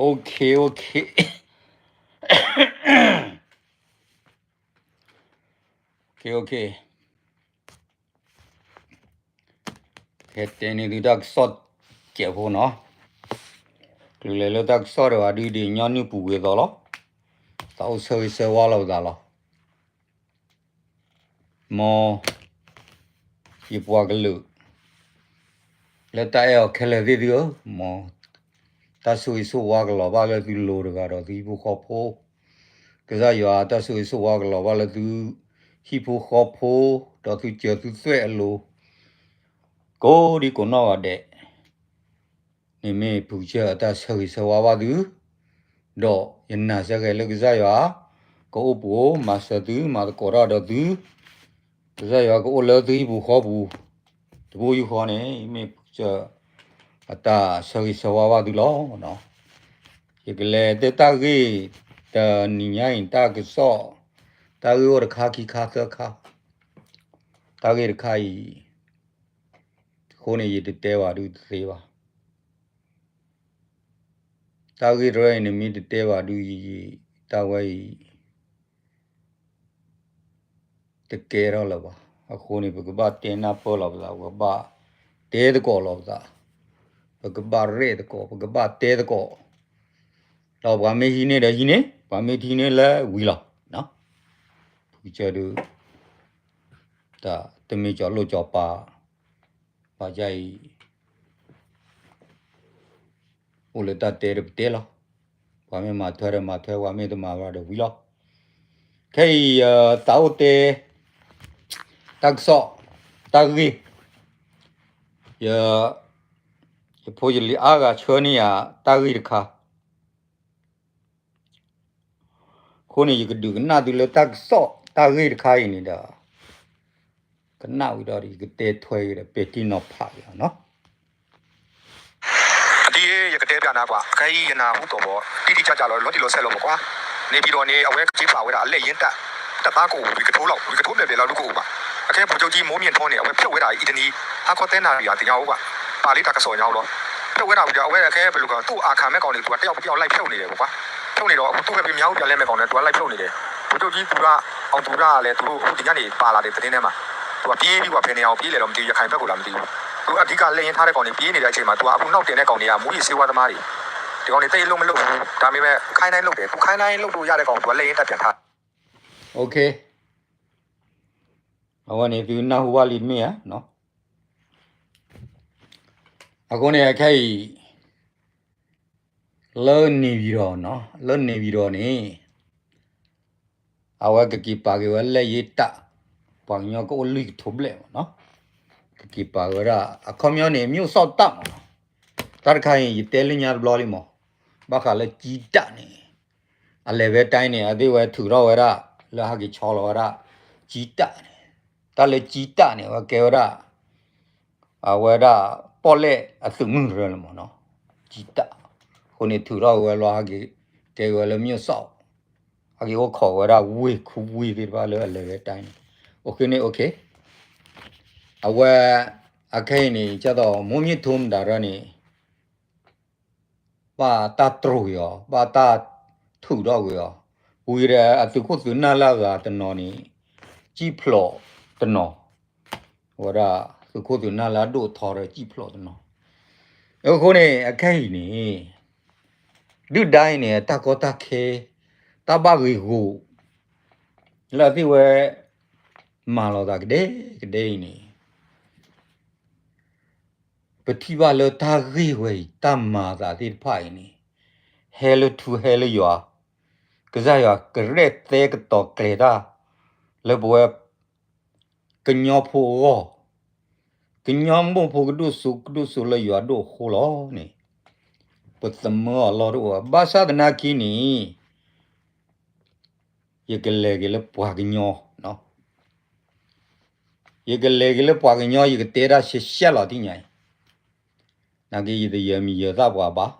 OK OK OK OK ဟဲတဲန့ၢ်သုတၢ်ကစီၣ်ကဲးဖိနီၤ, ကလုာ်လဲၤလၢတၢ်ကစီၣ်တဂၤဒုးဒ်ညီနုၢ်ပူၤကွံာ်သိးလီၤ, သးအိၣ်ဆၢဂ့ၤဆၢဝါလီၤပသးလီၤ. မ်ယပှၤကလုာ် လၢတၢ်အဲၣ်အီၤခဲလၢာ်သ့ၣ်သုဧၢ, မ်တၢ်ဆိၣ်ဂ့ၤဆိၣ်ဝါကလီၤဘၣ်လၢသုလိၤတဂၤဒီးသုဟံၣ်ဖိဃီဖိ, ကစၢ်ယွၤတၢ်ဆိၣ်ဂ့ၤဆိၣ်ဝါကလီၤဘၣ်လၢသုဟံၣ်ဖိဃီဖိ ဒီးသုစၢၤသုသွဲၣ်အလိၤ ကိးဒံကိးနီၢ်ဂၤဒဲး န့ၣ်မ့ၢ်ဖုကစၢၢ်အတၢ်ဆၢဂ့ၤဆၢဝါဘၣ်သု, ဒီးယနာ်စ့ၢ်ကီးလၢကစၢ်ယွၤ ကအိၣ်ပူၤ မၤစၢၤသု မၤသကိးတၢ်ဒီးသု, ကစၢ်ယွၤကအိၣ်လၢသုဟံၣ်ပူၤဃီပူၤ တဘိယူၢ်ဃီန့ၣ် မ့ၢ်ဖုကစၢၢ်အတၢ်ဆၢဂ့ၤဆၢဝါဘၣ်သုလီၤ. ယကလဲၤတဲတၢ်ဂ့ၢ် တနံၤညါအံၤ တၢ်ကစီၣ် တၢ်ဂ့ၢ်အိၣ်တခါခံခါသၢခါ, တၢ်ဂ့ၢ်တခါအံၤ အဃိန့ၣ် ယတတဲဘၣ်ဒုးတသ့ဘၣ်. တၢ်ဂ့ၢ်တရၢအံၤန့ၣ် မ့ၢ်တတဲဘၣ်ဒုး တၢ်ဝဲအံၤ တကဲထီၣ်လၢၤဘၣ်. အဃိန့ၣ် ပကဘၣ်တဲနၢ်ပၢၢ်လီၤပသး, ပကဘၣ်တဲသကိးလီၤပသး, ပကဘၣ်ရဲၣ်သကိး, ပကဘၣ်တဲသကိး, ဒီးပှၤမ့ၢ်ဟံးန့ၢ်ဒီးဟံးန့ၢ်, ပှၤမ့ၢ်တဟံးန့ၢ်လၢဝံၤလီၤ. ဖုကစၢၢ်ဒုး တၢ်တမ့ၢ်ကၠီၤလိၣ်ကၠီၤပၤ ပှၤကအံၤ အိၣ်လၢတၢ်တဲဒီးပတဲလီၤ. ပှၤမ့ၢ်မၤထွဲဒီးမၤထွဲ, ပှၤမ့ၢ်တမၤဘၣ်ဒီးဝံၤလီၤ. ခဲအံၤ ယသးအိၣ်တဲ တၢ်ကစီၣ် တၢ်ဂ့ၢ်, ယ ယဖိယလံၤအါဂၤဆှၢန့ၢ်ယၤ တၢ်ဂ့ၢ်တခါ အဃိန့ၣ် ယကဒုးကနၣ်သုလၢတၢ်ကစီၣ်တၢ်ဂ့ၢ်တခါအံၤန့ၣ်ဒီး ကနၣ်ဝံၤဒီး ယကတဲထွဲက့ၤဒီး ပဲာ်ထံနီၤဖးက့ၤအီၤနီၤ. အဒ်ယကတဲပျးနၤကွၢ်, ခဲအံၤယနၢ်ဟူသီးဘီ တိတိကျကျလီၤ, လီၤတံၢ်လီၤဆဲးလီၤမးကွၢ်. န့ၣ်ပှၤဒီးန့ၣ် အဝဲက့ၤပာ်ဝဲဒၣ်အလၢၢ်ယ့ၢ်တပ် တပ်သားကအိၣ်ဝံၤကထိလီၤ, ဝံၤကထိဘျဲၣ်ဘျဲၣ်လီၤဒုကအိၣ်ဘၣ်. အခဲ ဗိုလ်ချုပ်ကြီး မိုးမြင့်ထွန်းန့ၣ် အဝဲဖျိုက်ဝဲဒၣ်အံၤတနံၤ ဟါခီသၢနၣ်ရံၣ်အသ့ၣ်ညါအိၣ်ဘၣ်, ပာ်လံတၢ်ကစီၣ်ညါအိၣ်လီၤ. ဖျိုက်ဝဲဒၣ်ဝံၤဒီး အဝဲအခဲ ပလူၤကီး သူ့အာခံမဲ့ကောင်န့ၣ် သူကတယောက်တယောက်လိုက်ဖြုတ်နေတယ်ပေါ့ကွာ, ဖြုတ်နေတော့ အခုသူ့ဖက်ပင်မြောက်ဦးပြန်လဲမဲ့ကောင်နဲ့ သူကလိုက်ဖြုတ်နေတယ်. ဗိုလ်ချုပ်ကြီး သူရအောင်သူရလည်း သူတို့အခုဒီညနေပါလာတဲ့သတင်းထဲမှာ သူကပြေးပြီးကွာ, ဘယ်နေရာကိုပြေးလဲတော့မသိဘူး, ရခိုင်ဘက်ကိုလားမသိဘူး. သူအဓိကလက်ရင်းထားတဲ့ကောင်တွေ ပြေးနေတဲ့အချိန်မှာ သူကအခုနောက်တင်တဲ့ကောင်တွေက မူးယစ်ဆေးဝါးသမားတွေ, ဒီကောင်တွေသိပ်အလုပ်မလုပ်ဘူး, ဒါပေမဲ့ ခိုင်းတိုင်းလုပ်တယ်, သူခိုင်းတိုင်းလုပ်လို့ရတဲ့ကောင်ကို သူကလက်ရင်းတပ်ပြန်ထား. OK, အဝဲန့ၣ်သုနၢ်ဟူဘၣ်လံတမ့ၢ်ဧါ. အဃိန့ၣ် အခဲအံၤ လၢန့ၣ်ဝံၤဒီး, လၢန့ၣ်ဝံၤဒီးန့ၣ် အဝဲကက့ၤပာ်က့ၤဝဲလၢယ့တၢ်, ပှၤကညီကအိၣ်လွံၢ်ကထိဘျဲၣ်မးနီၤ, ကက့ၤပာ်က့ၤဝဲဒၣ် အခီပညီန့ၣ် မြို့စောင့်တပ်မးနီၤ. တၢ်တခါအံၤ ယတဲလၢညါတဘျီလံမး, ဘၣ်ဃးလၢကၠံတၢ်န့ၣ် အလဲၤဝဲတၢ်န့ၣ် အသ့ၣ်ဝဲထုးထီၣ်ဝဲဒၣ် လၢဟဲက့ၤဆီလီၤဝဲဒၣ် ကၠံတၢ်န့ၣ်, တၢ်လၢကၠံတၢ်န့ၣ် အဝဲကဲဝဲဒၣ် အဝဲဒၣ်ပီၣ်လဲၣ်အသုးမုၢ်တရၢလီၤမးနီၤ, ကၠံတၢ်. အဃိန့ၣ် ထုးထီၣ်ဝဲလီၤဟဲက့ၤ ကဲဝဲလၢ မြို့စောင့်, ဟဲက့ၤအိၣ်ခိးဝဲဒၣ်ဝ့ၢ်ခူဝ့ၢ်သ့ၣ်တဖၣ်လၢအလဲၤဝဲတၢ်န့ၣ်, OK န့ၣ် OK. အဝဲ အခဲအံၤန့ၣ် ကသိး မိုးမြင့်ထွန်း မတၤရၢန့ၣ် ဘၣ်တၢ်တြီၤက့ၤအီၤ, ဘၣ်တၢ်ထုးထီၣ်က့ၤအီၤ, ဝံၤဒီးအသုးခိၣ်သုးနၢ်လၢအဂၤတနီၤန့ၣ် ကံၣ်ဖျိးတနီၤ, အဝဲဒၣ်သုးခိၣ်သုးနၢ်လၢအဒိၣ်ထီဒီးကံၣ်ဖျိးတနီၤ. အဃိန့ၣ် အခဲအံၤန့ၣ် ဒုၣ်ဒါအံၤန့ၣ် တၢ်ကီတၢ်ခဲ တၢ်ဘၣ်ဂ့ၢ်ဂီၢ် လၢအသ့ၣ်ဝဲ မၤလီၤသးကဒဲကဒဲအံၤန့ၣ် ပထံၣ်ဘၣ်လၢတၢ်ဂ့ၢ်ဝဲအံၤ တၢ်မၤအသးသ့ၣ်တဖၣ်အံၤန့ၣ် ဟဲလၢထူဟဲလၢယွၤ, ကစၢ်ယွၤကရဲၣ်သဲကတီၤကျဲၤတၢ် လၢပဝဲ ကညီဖိအဂီၢ်, ကညီမိၢ်ဖိကဒိၣ်စိကဒိၣ်စိလၢယွၤဒိၣ်အဃိလီၤန့ၣ်, ပသမၢအလီၢ်တအိၣ်ဘၣ်. ဘၣ်ဆၣ်သနာ်က့န့ၣ် ယကလဲၤက့ၤလၢပှၤကညီ, ယကလဲၤက့ၤလၢပှၤကညီ ယကတဲတၢ်ရှဲရှဲလီၤတသ့ၣ်ညါအံၤ, နာ်က့ယတယၢၤမံၤယၢၤသၣ်ပှၤဘၣ်,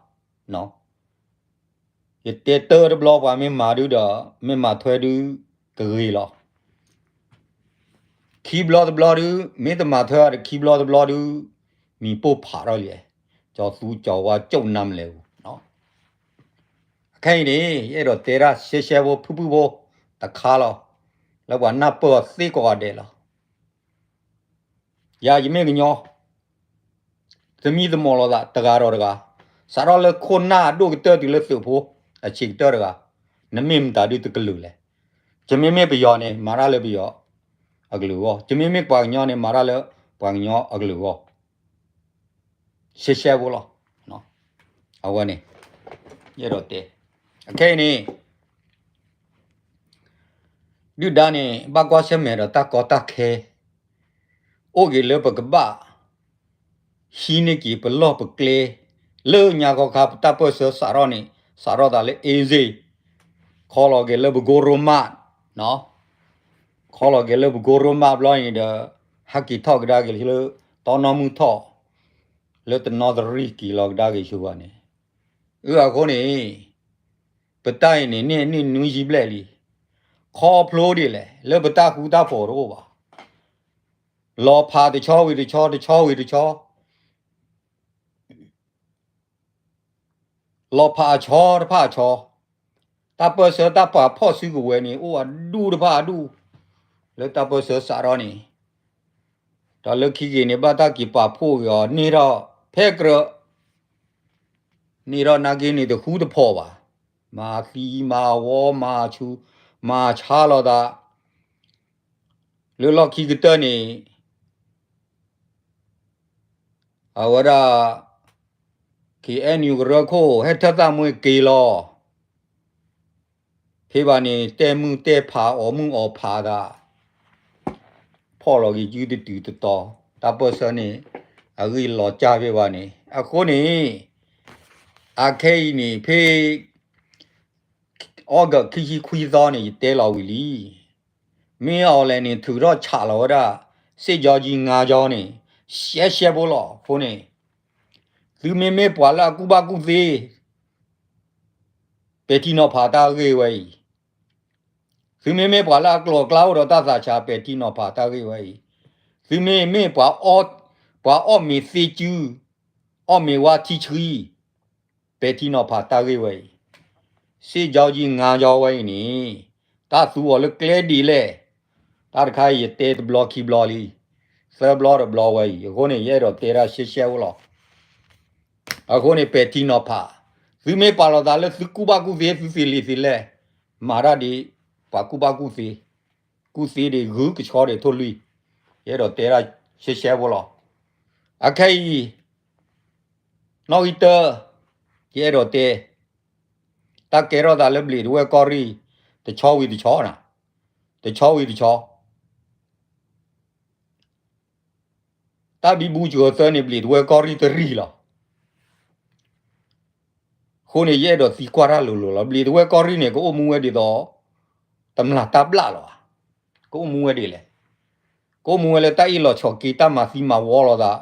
ယတဲတၢ်တဘျီပှၤမ့ၢ်မၤဒုဒီး မ့ၢ်မၤထွဲဒု ကဂ့ၤလီၤ. ခံဘျီတဘျီဒု မ့ၢ်တမၤထွဲဒီးခံဘျီတဘျီဒု မံၤပိၢ်ဖးထီၣ်လံ, ကၠီၤသူကၠီၤဝါကၠိၣ်နါမလဲၣ်ပူၤ, ခဲအံၤန့ၣ် ယအဲၣ်ဒိးတဲဒၣ်ရှဲရှဲဖိဖုၣ်ဖုၣ်ဖိတခါလီၤ. လၢပှၤနၢ်ပၢၢ်အီၤသ့ကိးဂၤဒဲးလီၤ. ယၤယမ့ၢ်ကညီ သမံသမိးလိာ်သးတဂၤဒီးတဂၤ, စးထီၣ်လၢခိၣ်နၢ်အဒိၣ်ကတၢၢ်တုၤလၢသုးဖိအဆံးကတၢၢ်တဂၤ, နမ့ၢ်မတၤဒုတကလုာ်လဲၣ်. ယမ့မ့ၢ်ပယီၤန့ၣ် မၤတၢ်လၢပယီၤအကလုာ်အဂီၢ်, ယမ့မ့ၢ်ပှၤကညီန့ၣ် မၤတၢ်လၢပှၤကညီအကလုာ်အဂီၢ်, ရှဲရှဲဖိလီၤ. အဝဲန့ၣ် ယအဲၣ်ဒိးတဲ, အခဲအံၤန့ၣ် ဒုၣ်ဒါန့ၣ် ဘၣ်ကွၢ်ဆၢၣ်မဲာ်ဒီးတၢ်ကီတၢ်ခဲ အိၣ်က့ၤလၢပကဘၣ် ဟံးန့ၢ်က့ၤပလီၢ်ပကျဲ, လၢညါခီခါ ပတၢ်ပၢၢ်ဆၢစးထီၣ်န့ၣ် စးထီၣ်သးလၢ အ့စ့ၣ်, ခီလီၤက့ၤလၢပကိရိမး, ခီလီၤက့ၤလၢပကိရိမးဘျီန့ၣ်ဒီး ဟဲက့ၤထီၣ်ကဒါက့ၤလၢ တီနီၢ်မုၢ်ထီၣ် လၢတနီသရံၣ်က့ၤလီၤကဒါက့ၤဆူဘၣ်န့ၣ်, အဃိန့ၣ် ပတၢ်အံၤန့ၣ် န့ၢ်နွံဆံဘျဲၣ်လံ, ခီဖျိဒ်လဲၣ် လၢပတၢ်ဃူတၢ်ဖိးတအိၣ်ဘၣ်. လီၤဖးတဆီဝံၤတဆီ တဆီဝံၤတဆီ, လီၤဖးအဆီတဖၣ်အဆီ, တၢ်ပၢၢ်ဆၢတၢ်ပာ်ဖှိၣ်စုကဝဲၤန့ၣ် အိၣ်အဒူၣ်တဖၣ်အဒူၣ် လၢတၢ်ပၢၢ်ဆၢစးထီၣ်န့ၣ်, ဒီးလၢခံက့ၤန့ၣ် ဘၣ်တၢ်က့ၤပာ်ဖှိၣ်က့ၤအီၤ န့ၢ်ထီၣ်ဖဲကြၢး န့ၢ်ထီၣ်နာ်က့န့ၣ် တဃူတဖိးဘၣ်, မၤသံမၤဝီမၤဆူး မၤဆါလိာ်သး, လၢလီၢ်ခံကတၢၢ်န့ၣ် အဝဲဒၣ် ခ့ၣ်အဲၣ်ယူၣ်ကရၢခိၣ် ဟဲထၢၣ်သးမွ့က့ၤလီၤ. ဖဲဘၣ်န့ၣ် တဲမုၢ်တဲဖး အီၣ်မုၢ်အီၣ်ဖးသး, ဖီၣ်လီၤက့ၤစုတတုၤတတီၤ, တၢ်ပၢၢ်ဆၢန့ၣ် အဂ့ၢ်လီၤကၢ်ဖဲဘၣ်န့ၣ် အဃိန့ၣ် အခဲအံၤန့ၣ် ဖဲ August ခံဆံခွံသီန့ၣ် ယတဲလီၤဝံၤလံ. မ့ၢ်အီၤလဲၣ်န့ၣ် ထုးထီၣ်ဆးလီၤဝဲဒၣ် စစ်ကြောင်းကြီးငါးကြောင်းန့ၣ် ရှဲရှဲဖိလီၤ. အဃိန့ၣ် သုမ့မ့ၢ်ပှၤလၢအကူၣ်ဘၣ်ကူၣ်သ့ ပဲာ်ထံနီၤဖးတၢ်ဂ့ၢ်ဝဲအံၤ, သုမ့မ့ၢ်ပှၤလၢအကျိၤအကျဲအိၣ်ဒီးတၢ်သးဆး ပဲာ်ထံနီၤဖးတၢ်ဂ့ၢ်ဝဲအံၤ, သုမ့မ့ၢ်ပှၤ ပှၤအီၣ်မ့ၤသ့စု အီၣ်မ့ၤဝါထံဆှံ ပဲာ်ထံနီၤဖးတၢ်ဂ့ၢ်ဝဲအံၤ, စစ်ကြောင်းကြီးငါးကြောင်းဝဲအံၤန့ၣ် တၢ်သူအီၤလၢကျဲဒ်လဲၣ်, တၢ်တခါအံၤယတဲတဘျီခံဘျီလံ, သၢဘျီတဘျီဝဲအံၤ, အဃိန့ၣ် ယအဲၣ်ဒိးတဲဒၣ်ရှဲရှဲဖိလီၤ. အဃိန့ၣ် ပဲာ်ထံနီၤဖး, သုမ့ၢ်ပာ်လီၤသးလၢသုကူၣ်ဘၣ်ကူၣ်သ့ သုသ့လံာ်သ့လဲၢ်, မၤတၢ်ဒ် ပှၤကူၣ်ဘၣ်ကူၣ်သ့, ကူၣ်သ့ဒ်ဂုၢ်ကဆှီဒ်ထိၣ်လွံၢ်, ယအဲၣ်ဒိးတဲဒၣ်ရှဲရှဲဖိလီၤ. အခဲအံၤ နီၣ်ဂံၢ်တၢ, ယအဲၣ်ဒိးတဲ, တၢ်ကဲထီၣ်သးလၢဘျံးတဝဲၢ်ကီၢ်ရ့ၣ် တဆီဝံၤတဆီ, တဆီဝံၤတဆီ, တၢ်ဘံဘူစှၤသၢန့ၣ် ဘျံးတဝဲၢ်ကီၢ်ရ့ၣ်တရံၣ်လီၤ. အဃိန့ၣ် ယအဲၣ်ဒိးသံကွၢ်တၢ်လိၤလိၤလီၤ. ဘျံးတဝဲၢ်ကီၢ်ရ့ၣ်န့ၣ် ကအိၣ်မူဝဲဒ်သိး တမျၢ်တၢ်ဘျၣ်လီၤဧါ, ကအိၣ်မူဝဲဒ်လဲၣ်, ကအိၣ်မူဝဲလၢတၢ်အ့ၣ်လိာ်ဆိးက့ တၢ်မၤသံမၤဝီလိာ်သး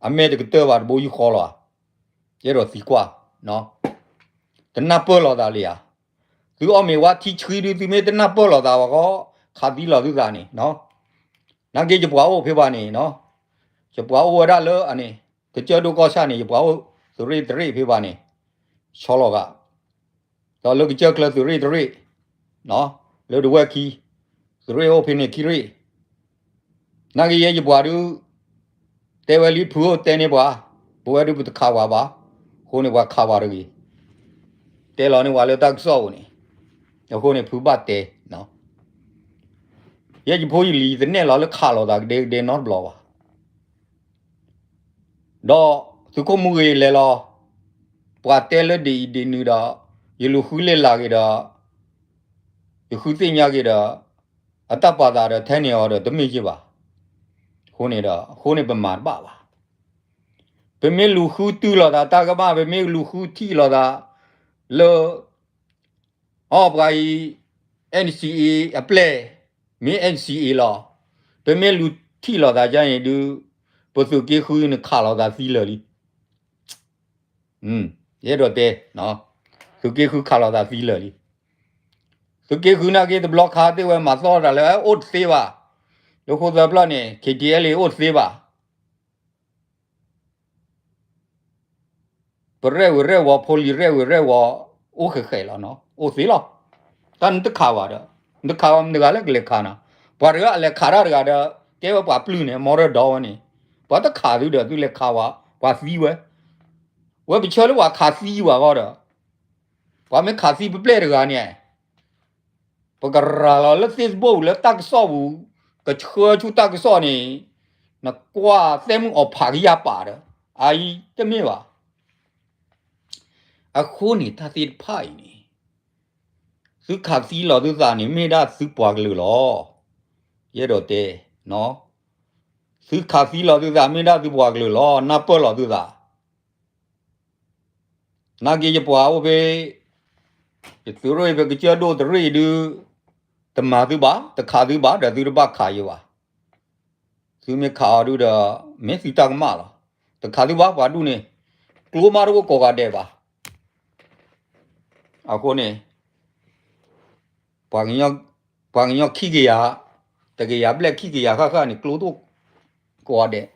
အမဲာ်တကတၢၢ်ဘၣ်တဘိယူၢ်ဃီလီၤဧါ. ယအဲၣ်ဒိးသံကွၢ်, တနၢ်ပၢၢ်လိာ်သးလံဧါ. သုအီၣ်မ့ၤဝါထံဆှံဒု သုမ့ၢ်တနၢ်ပၢၢ်လိာ်သးဘၣ်ဃီ ခးသံလီၤသုသးန့ၣ်, နာ်က့ယပှၤအိၣ်ဖဲဘၣ်န့ၣ်, ယပှၤအိၣ်ဝဲဒၣ်လၢအန့ၣ် ကစၢၢ်ဒိၣ်ကီၢ်ဆၣ်န့ၣ် ယပှၤအိၣ်သုးရ့ၣ်တရ့ၣ်ဖဲဘၣ်န့ၣ်, ဆီလီၤဂာ်, ဒီးလၢကစၢၢ်ကျၢၤသုးရ့ၣ်တရ့ၣ်, လၢဒဝဲၢ်ခံ, သုးရ့ၣ်အိၣ်ဖဲန့ၣ်ခံရ့ၣ်, နာ်က့ယဲယပှၤဒု တဲဝဲလံဖုအိၣ်တဲန့ၢ်ပှၤ, ပဝဲဒုပတခးပှၤဘၣ်, အဃိန့ၣ်ပှၤခးပှၤတဂ့ၤ, တဲလီၤန့ၢ်ပှၤလၢတၢ်ကစီၣ်ပူၤန့ၣ်, အဃိန့ၣ်ဖုဘၣ်တဲ, ယဲယဖိယလံၤတနဲၣ်လီၤလၢခးလိာ်သးကဒဲကဒဲနီတဘျီဘၣ်. ဒီးသုးခိၣ်မူဂ့ၤလဲၤလီၤ, ပှၤတဲလၢဒ်အံၤဒ်နုၤဒီး, ယလူၤဃုလဲၤလၢ်က့ၤဒီး, ယဃုသ့ၣ်ညါက့ၤဒီး, အတၢ်ပာ်သးဒီးထဲန့ၣ်အီၤဒီးတမ့ၢ်က့ၤဘၣ်. အဃိန့ၣ်ဒီး အဃိန့ၣ်ပမၤတဘၣ်ဘၣ်. ပမ့ၢ်လူၤဃုတုၤလိာ်သးတၢ်ကမၣ်, ပမ့ၢ်လူၤဃုထံၣ်လိာ်သး လၢ အီ ပှၤအံၤ NCA အပျဲၢ်, မ့ၢ် NCA လီၤ. ပမ့ၢ်လူၤထံၣ်လိာ်သးဒ်န့ၣ်ဒုး, ပသုးက့ဃုန့ၣ်ခးလိာ်သးသံလၢာ်လံ. ယအဲၣ်ဒိးတဲ, သုးက့ဃုခးလိာ်သးသံလၢာ်လံ. သုးက့ဃုနာ်က့တဘျီခါသ့ၣ်ဝဲမၤသီတၢ်လၢအိၣ်တသ့ဘၣ်. လၢဃိသၢဖျၢၣ်န့ၣ် KTLA အိၣ်တသ့ဘၣ်. ပရဲၣ်ဝံၤရဲၣ်ဝီၤ ဖိလံၤရဲၣ်ဝံၤရဲၣ်ဝီၤ အိၣ်ဃဲးဃဲးလီၤနီၤ, အိၣ်သ့လီၤ. တၢ်နတခးဘၣ်ဒီး, နတခးဘၣ်မတၤတဂၤလၢကလဲၤခးနၤ, ပှၤတဂၤအလဲၤခးတၢ်တဂၤဒီး ကဲဝဲပှၤပျုၢ်န့ၣ် မီရၢဒီဝဲန့ၣ်, ပှၤတခးသုဒီး သုလဲၤခးဝဲ ပှၤသံဝဲ, ဝဲပဆၢလၢပှၤခးသံဘၣ်ဃီဒီး, ပှၤမ့ၢ်ခးသံပပျဲၢ်တဂၤန့ၣ် ပကရၤလီၤလၢ Facebook လၢတၢ်ကစီၣ်ပူၤ, ကဆှၢဆူတၢ်ကစီၣ်န့ၣ်, နကွၢ်သဲမုၢ်အီၣ်ဖးကယၢ်ပာ်ဒီး, အအံၤတမ့ၢ်ဘၣ်. အဃိန့ၣ် တၢ်သ့ၣ်တဖၣ်အံၤန့ၣ်, သုခးသံလီၤသုသးန့ၣ် မ့ၢ်ဒၣ်သုပှၤကလုာ်လီၤ. ယအဲၣ်ဒိးတဲ, သုခးသံလီၤသုသး မ့ၢ်ဒၣ်သုပှၤကလုာ်လီၤ, နၢ်ပၢၢ်လီၤသုသး. နာ်က့ယပှၤအိၣ်ဖဲ ယသုးရ့ၣ်ဖဲကစၢၢ်ဒိၣ်တရ့ၣ်ဒုး, တမၤသုဘၣ်, တခးသုဘၣ်ဒီး သုတဘၣ်ခးယဘၣ်. သုမ့ၢ်ခးအီၤဒုးဒီး မ့ၢ်သုတၢ်ကမၣ်လီၤ. တခးသုဘၣ် ပှၤဒူၣ်န့ၣ်, ကျိမးတအိၣ်ကိးဂၤဒဲးဘၣ်. အဃိန့ၣ် ပှၤကညီခံကယၤ, တကယၤဘျဲၣ်ခံကယၤဃၣ်ဃၣ်န့ၣ် ကျိတအိၣ်ကိးဂၤဒဲး.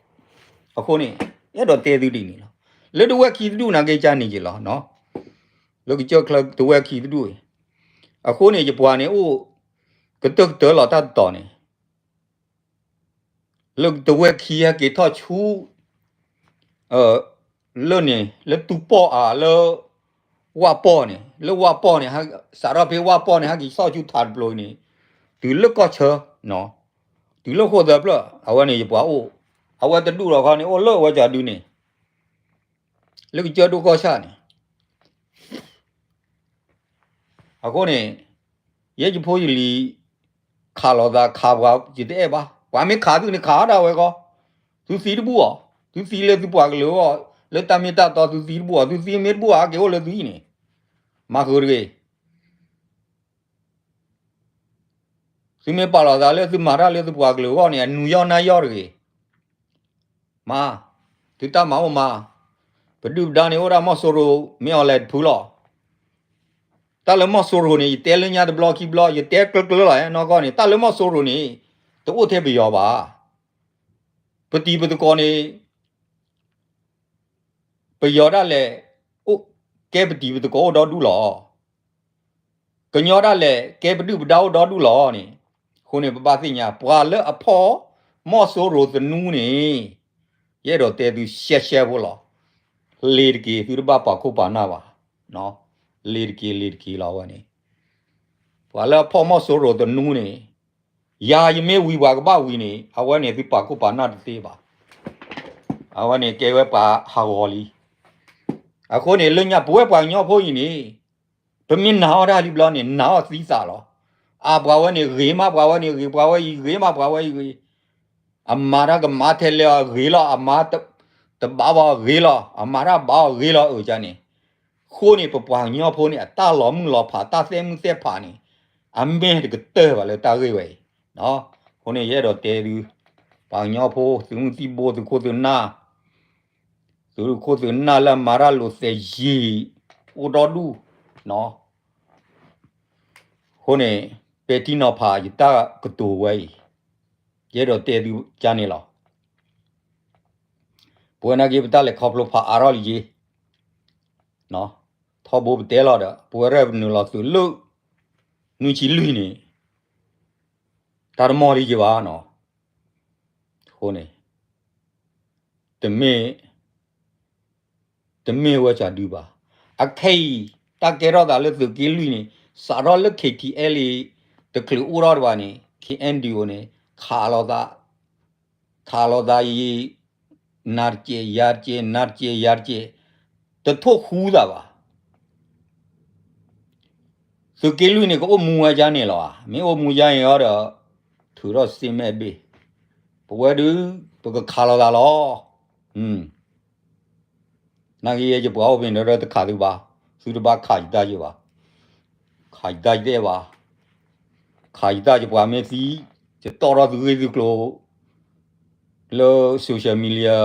အဃိန့ၣ် အဲၣ်ဒိးတဲသုဒ်န့ၣ်လီၤ. လၢတဝဲၢ်ခံတဒူၣ်နာ်က့ ကန့ၣ်က့ၤလီၤ. လၢကစၢၢ်ချၢတဝဲၢ်ခံတဒူၣ်အံၤ, အဃိန့ၣ် ယပှၤန့ၣ်အိၣ် ကတၢၢ်ကတၢၢ်လီၤတၢ်တတီၤန့ၣ် လၢတဝဲၢ်ခံဟဲက့ၤထီၣ်ဆူ လၢန့ၣ် လၢတူၢ်ပီၢ်အါလၢ ဝၣ်ပီၢ်န့ၣ်, လၢဝၣ်ပီၢ်န့ၣ်, စးထီၣ်ဖဲဝၣ်ပီၢ်န့ၣ် ဟဲက့ၤသီၣ်ဆူထးတပျိၤအံၤန့ၣ်, တုၤလၢကီၢ်ဆၢ, တုၤလၢဃိၣ်သၢဖျၢၣ် အဝဲန့ၣ်ယပှၤအိၣ်, အဝဲတဒူၣ်လီၤခီန့ၣ် အိၣ်လၢဝဲကၠီဒုန့ၣ် လၢကစၢၢ်ဒိၣ်ကီၢ်ဆၣ်န့ၣ် အဃိန့ၣ် ယဲယဖိယလံၤ ခးလိာ်သးခးပှၤ ယတအဲၣ်ဘၣ်. ပှၤမ့ၢ်ခးသုန့ၣ် ခးဒၣ်ဝဲဃီ, သုသံတဘူၣ်အီၤ, သုသံလၢသုပှၤကလုာ်အဂီၢ်, လၢတၢ်မ့ၢ်တၢ်တီသုသံတဘူၣ်အီၤ, သုသံမ့ၢ်တဘူၣ်အီၤ ဟဲက့ၤအိၣ်လၢသုအံၤန့ၣ်, မၤဃုာ်တဂ့ၤ. သုမ့ၢ်ပာ်လီၤသးလၢသုမၤတၢ်လၢသုပှၤကလုာ်အဂီၢ်န့ၣ် အနူယီၢ်နါယီၢ်တဂ့ၤ. မၤ, သုတၢ်မၤအိၣ်မၤ, ပဒုၣ်ပဒါန့ၣ် အိၣ်ဒၣ်မီၢ်စိရိၤ မ့ၢ်အီၤလဲၤတဖုလီၤ. တၢ်လၢမီၢ်စိရိၤန့ၣ် ယတဲလၢညါတဘျီခံဘျီ ယတဲကျၢၤကျၢၤလီၤနီၢ်ကီၢ်န့ၣ် တၢ်လၢမီၢ်စိရိၤန့ၣ် တအိၣ်ထဲပယီၤဘၣ်. ပတံၤပသကိးန့ၣ် ပယီၤဒၣ်လဲာ် ကဲပတံၤပသကိးအိၣ်ဒီဒူၣ်လီၤ. ကညီဒၣ်လဲာ် ကဲပဒုၣ်ပဒါအိၣ်ဒီဒူၣ်လီၤန့ၣ်, အဃိန့ၣ် ပဘၣ်သ့ၣ်ညါ ပှၤလၢအဖီၣ်မီၢ်စိရိၤသနူန့ၣ်, ယအဲၣ်ဒိးတဲသုရှဲရှဲဖိလီၤ. လ့ၤတက့ၤ သုတဘၣ်ပာ်ခိၣ်ပာ်နၢ်ဘၣ်. လ့ၤတက့ၤ လ့ၤတက့ၤလီၤအဝဲန့ၣ်, ပှၤလၢအဖီၣ်မီၢ်စိရိၤသနူန့ၣ်, ယၤယမ့ၢ်ဝံၤပှၤကဘၣ်ဝံၤန့ၣ် အဝဲန့ၣ်သုပာ်ခိၣ်ပာ်နၢ်တသ့ဘၣ်. အဝဲန့ၣ်ကဲဝဲပှၤဟးဂီၤလံ. အဃိန့ၣ် လၢညါပဝဲပှၤကညီဖိအံၤန့ၣ်, ပမ့ၢ်နာ်အီၣ်တၢ်လံဘျီန့ၣ် နာ်အီၣ်သံသးလီၤ. အပှၤဝဲန့ၣ်ဂ့ၤမး ပှၤဝဲန့ၣ်ဂ့ၤ ပှၤဝဲအံၤဂ့ၤမး ပှၤဝဲအံၤဂ့ၤ, အမၤတၢ်ကမၤထဲလဲၣ်အဂ့ၤလီၤ အမၤ တဘၣ်ဘၣ်အဂ့ၤလီၤ အမၤတၢ်ဘၣ်အဂ့ၤလီၤ အၢၣ်ကန့ၣ်, အဃိန့ၣ် ပပှၤကညီဖိန့ၣ် အတၢ်လီၤမုၢ်လီၤဖး တၢ်သဲမုၢ်သဲဖးန့ၣ် အမ့ၢ်တကတၢၢ်ဘၣ်လၢတၢ်ဂ့ၢ်ဝဲအံၤ. အဃိန့ၣ် ယအဲၣ်ဒိးတဲသု, ပှၤကညီဖိ သုးမုၢ်သံၣ်ဘိ သုးခိၣ်သုးနၢ်, သုးခိၣ်သုးနၢ်လၢအမၤတၢ်လိာ်သဲးယံာ် အိၣ်ဒီဒူၣ်, အဃိန့ၣ် ပဲာ်ထံနီၤဖးယတၢ်ကတိၤဝဲအံၤ, ယအဲၣ်ဒိးတဲသုကန့ၣ်လီၤ. ပဝဲနာ်က့ ပတၢ်လဲၤခီဖျိဖးအါထီၣ်လံက့, ထီဘိပတဲလီၤဒီး ပဝဲရဲၣ်ပနုာ်လီၤသုးလၢ နွံဆံလွံၢ်န့ၣ် တၢ်တမီၢ်လံက့ဘၣ်နီၤ. အဃိန့ၣ် တမ့ၢ် တမ့ၢ်ဝဲကၠီဒုဘၣ်. အခဲအံၤ တၢ်ကဲထီၣ်သးလၢသုးက့လွံၢ်န့ၣ် စးထီၣ်လၢ K T L A တချုးအိၣ်ထီၣ်တဘၣ်န့ၣ် K N D O န့ၣ် ခးလိာ်သး ခးလိာ်သးအံၤ နၤတကဲးယၤတကဲး နၤတကဲးယၤတကဲး တထိၣ်ဃူသးဘၣ်. သုးက့လွံၢ်န့ၣ် ကအိၣ်မူဝဲဒ်န့ၣ်လီၤ. မ့ၢ်အိၣ်မူဒ်န့ၣ်ဒီး ထုးထီၣ်စ့မဲာ်ဘ့ၣ်, ပဝဲဒုး ပကခးလိာ်သးလီၤ. နာ်က့ ယပှၤအိၣ်ဖဲန့ၣ်ဒီး တခးသုဘၣ်, သုတဘၣ်ခးယတၢ်ယဘၣ်, ခးယတၢ်ယတအဲၣ်ဘၣ်, ခးယတၢ်ယပှၤမ့ၢ်သံ, ယတီၣ်ထီၣ်သုဂ့ၢ်သုကျိၤ လၢ social media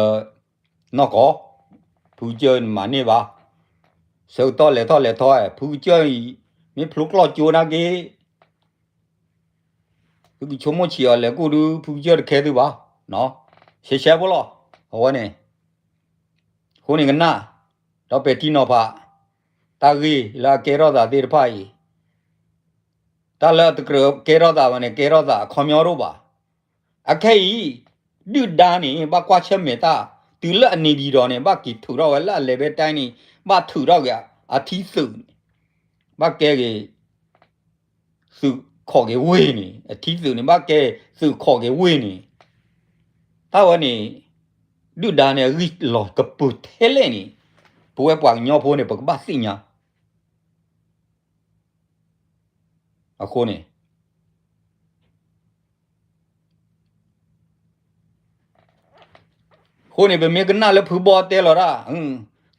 နီၢ်ကီၢ်, ဖုကစၢၢ်မၤန့ၢ်ဘၣ်, ဆၢကတီၢ်လဲၤထီၣ်လဲၤထီ ဖုကစၢၢ်အံၤ မ့ၢ်ဖျိကျီၢ်ကၠိနာ်က့ သုကဆိကမိၣ်ဆံးအီၤလဲၤကူၣ်ဒုး ဖုကစၢၢ်တခဲသုဘၣ်, ရှဲရှဲဖိလီၤ, အဝဲန့ၣ်, အဃိန့ၣ်ကနၣ်, ဒီးပဲာ်ထံနီၤဖး, တၢ်ဂ့ၢ်လၢအကဲထီၣ်သးသ့ၣ်တဖၣ်အံၤ, တၢ်လၢအတကြၢးကဲထီၣ်သးဘၣ်န့ၣ် ကဲထီၣ်သးအခီပညီတအိၣ်ဘၣ်. အခဲအံၤ ဒုၣ်ဒါန့ၣ် ဘၣ်ကွၢ်ဆၢၣ်မဲာ်တၢ် တုၤလၢအန့ၢ်ဘံၣ်ဒီးန့ၣ် ဘၣ်က့ၤထုးထီၣ်ဝဲလၢအလဲၤဘဲတၢ်န့ၣ် ဘၣ်ထုးထီၣ်က့ၤအထံသုးန့ၣ် ဘၣ်ကဲက့ၤ သုးခိးက့ၤဝ့ၢ်န့ၣ် အထံသုးန့ၣ် ဘၣ်ကဲသုးခိးက့ၤဝ့ၢ်န့ၣ် တၢ်ဝဲန့ၣ် ဒုၣ်ဒါန့ၣ် အဂံၢ်လီၤကပၢၤထဲလဲၣ်န့ၣ် ပဝဲပှၤကညီဖိန့ၣ် ပကဘၣ်သ့ၣ်ညါ အဃိန့ၣ် အဃိန့ၣ် ပမ့ၢ်ကနၣ်လၢဖုဘီတဲလီၤတၢ်,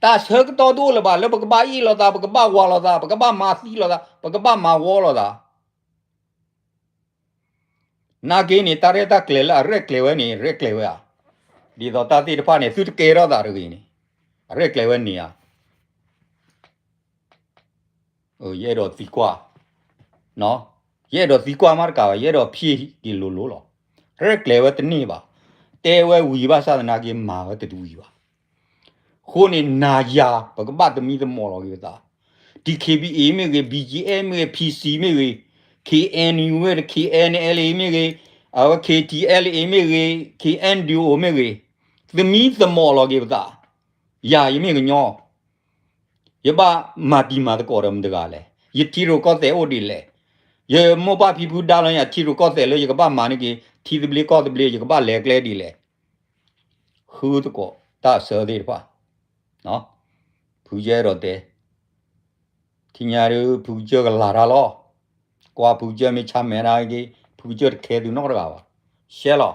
တၢ်ဆၢကတီၢ်တအိၣ်လၢၤဘၣ် လၢပကဘၣ်အ့ၣ်လိာ်သး ပကဘၣ်ဝၤလိာ်သး ပကဘၣ်မၤသံလိာ်သး ပကဘၣ်မၤဝီလိာ်သး နာ်က့န့ၣ် တၢ်ရဲၣ်တၢ်ကျဲၤလၢအရဲၣ်ကျဲၤဝဲန့ၣ် ရဲၣ်ကျဲၤဝဲဧါ. ဒ်သိးတၢ်သ့ၣ်တဖၣ်န့ၣ် သုတကဲထီၣ်သးတဂ့ၤန့ၣ် အရဲၣ်ကျဲၤဝဲန့ၣ်ဧါ. ယအဲၣ်ဒိးသံကွၢ်, ယအဲၣ်ဒိးသံကွၢ်မးတကးဘၣ် ယအဲၣ်ဒိးဖျ့က့ၤလိၤလိၤလီၤ. ရဲၣ်ကျဲၤဝဲတန့ၢ်ဘၣ်. တဲဝဲဝံၤဘၣ်ဆၣ်သနာ်က့ မၤဝဲတတဝံၤဘၣ်. အဃိန့ၣ် နၤယၤ ပကဘၣ်သမံသမိးလီၤက့ၤပသး, DKBA မ့ၢ်ဂ့ၤ, BGF မ့ၢ်ဂ့ၤ, PC မ့ၢ်ဂ့ၤ, KNU မ့ၢ်ဂ့ၤ, KNLA မ့ၢ်ဂ့ၤ, အဝဲ KTLA မ့ၢ်ဂ့ၤ, KNDO မ့ၢ်ဂ့ၤ, သမံသမိးလီၤက့ၤပသး, ယၤယမ့ၢ်ကညီ ယဘၣ်မၤတံၤမၤသကိးဒီးမတၤတဂၤလဲၣ်. ယထံရူၢ်ကီၢ်သဲးအိၣ်ဒ်လဲၣ်. ယမိၢ်ပၢ်ဖံဖုဒါလီၤယၤထံရူၢ်ကီၢ်သဲးလၢယကဘၣ်မၤန့ၢ်က့ၤ ထံသဘျ့ကီၢ်သဘျ့ ယကဘၣ်လဲၤကျဲဒ်လဲၣ်. ဃုသကိးတၢ်အဆၢသ့ၣ်တဖၣ်, ဖုကစၢၢ်အဲၣ်ဒိးတဲ ထံၣ်ညါဒုး ဖုကစၢၢ်ကလၤတၢ်လီၤ. ကွၢ်ဖုကစၢၢ်မ့ၢ်ဆါမဲာ်နာ်က့ ဖုကစၢၢ်တခဲသုနီတဂၤဘၣ်. ရှဲလီၤ.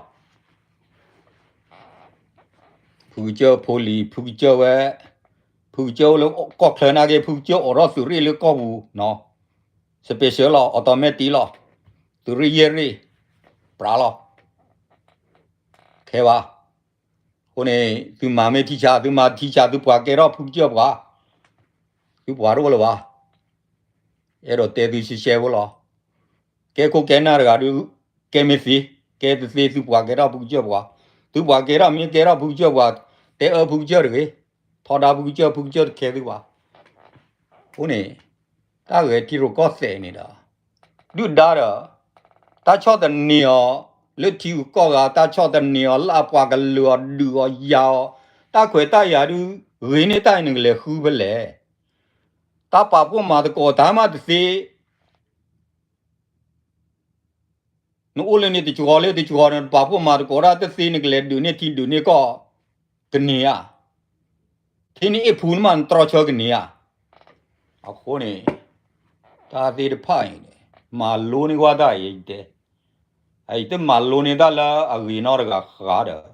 ဖုကစၢၢ်ဖိလံၤ ဖုကစၢၢ်ဝဲ, ဖုကစၢၢ်အိၣ်လၢကီၢ်ချၢနာ်က့ ဖုကစၢၢ်အိးထီၣ်သုးရ့ၣ်လၢကီၢ်ပူၤ, special လီၤ, automatic လီၤ. သုးရ့ၣ်ယဲၢ်ရ့ၣ် ပြးလီၤ. ခဲဘၣ်. အဃိန့ၣ် သုမၤမ့ၢ်ထံဆး သုမၤထံဆး သုပှၤကဲထီၣ်ဖုကစၢၢ်ပှၤ, သုပှၤတအိၣ်လၢၤဘၣ်. အဲၣ်ဒိးတဲသုရှဲရှဲဖိလီၤ. ကဲခိၣ်ကဲနၢ်တဂၤဒုး ကဲမ့ၢ်သ့, ကဲတသ့ သုပှၤကဲထီၣ်ဖုကစၢၢ်ပှၤ, သုပှၤကဲထီၣ်မ့ၢ်ကဲထီၣ်ဖုကစၢၢ်ပှၤ, တဲအၢဖုကစၢၢ်တဂ့ၤ, ထီဒါဖုကစၢၢ် ဖုကစၢၢ်တခဲသုဘၣ်. အဃိန့ၣ် တၢ်ဂဲၤထံရူၢ်ကီၢ်သဲးန့ၣ်ဒီး ဒုၣ်ဒါဒီး တၢ်ဆီၣ်သနံးအီၤ လၢထံဂုၤကီၢ်ဂၤ တၢ်ဆီၣ်သနံးအီၤလၢအပှၤကလုာ်အီၤဒုးအီၤယၤအီၤ, တၢ်ခွဲးတၢ်ယာ်ဒုး ဂ့ၤန့ၢ်တၢ်အံၤနကလဲၤဃုဖဲလဲၣ်. တၢ်ပာ်ဖှိၣ်မၤသကိးတၢ်မးတသ့ နအိၣ်လၢန့ၣ်တကီၤလၢတကီၤန့ၣ် ပာ်ဖှိၣ်မၤသကိးတၢ်တသ့ နကလဲၤဒုးန့ၢ်ထံဒုးန့ၢ်ကီၢ် ကန့ၢ်ဧါ. ထံနအ့ၣ်ဖူနမး နတြီဆၢကန့ၢ်ဧါ. အဃိန့ၣ် တၢ်သ့ၣ်တဖၣ်အံၤန့ၣ် မၤလိန့ၢ်ကွၢ်တၢ်အံၤတဲ, အံၤတမၤလိန့ၢ်တၢ်လၢအဂ့ၤနီတဂၤဃးဒီး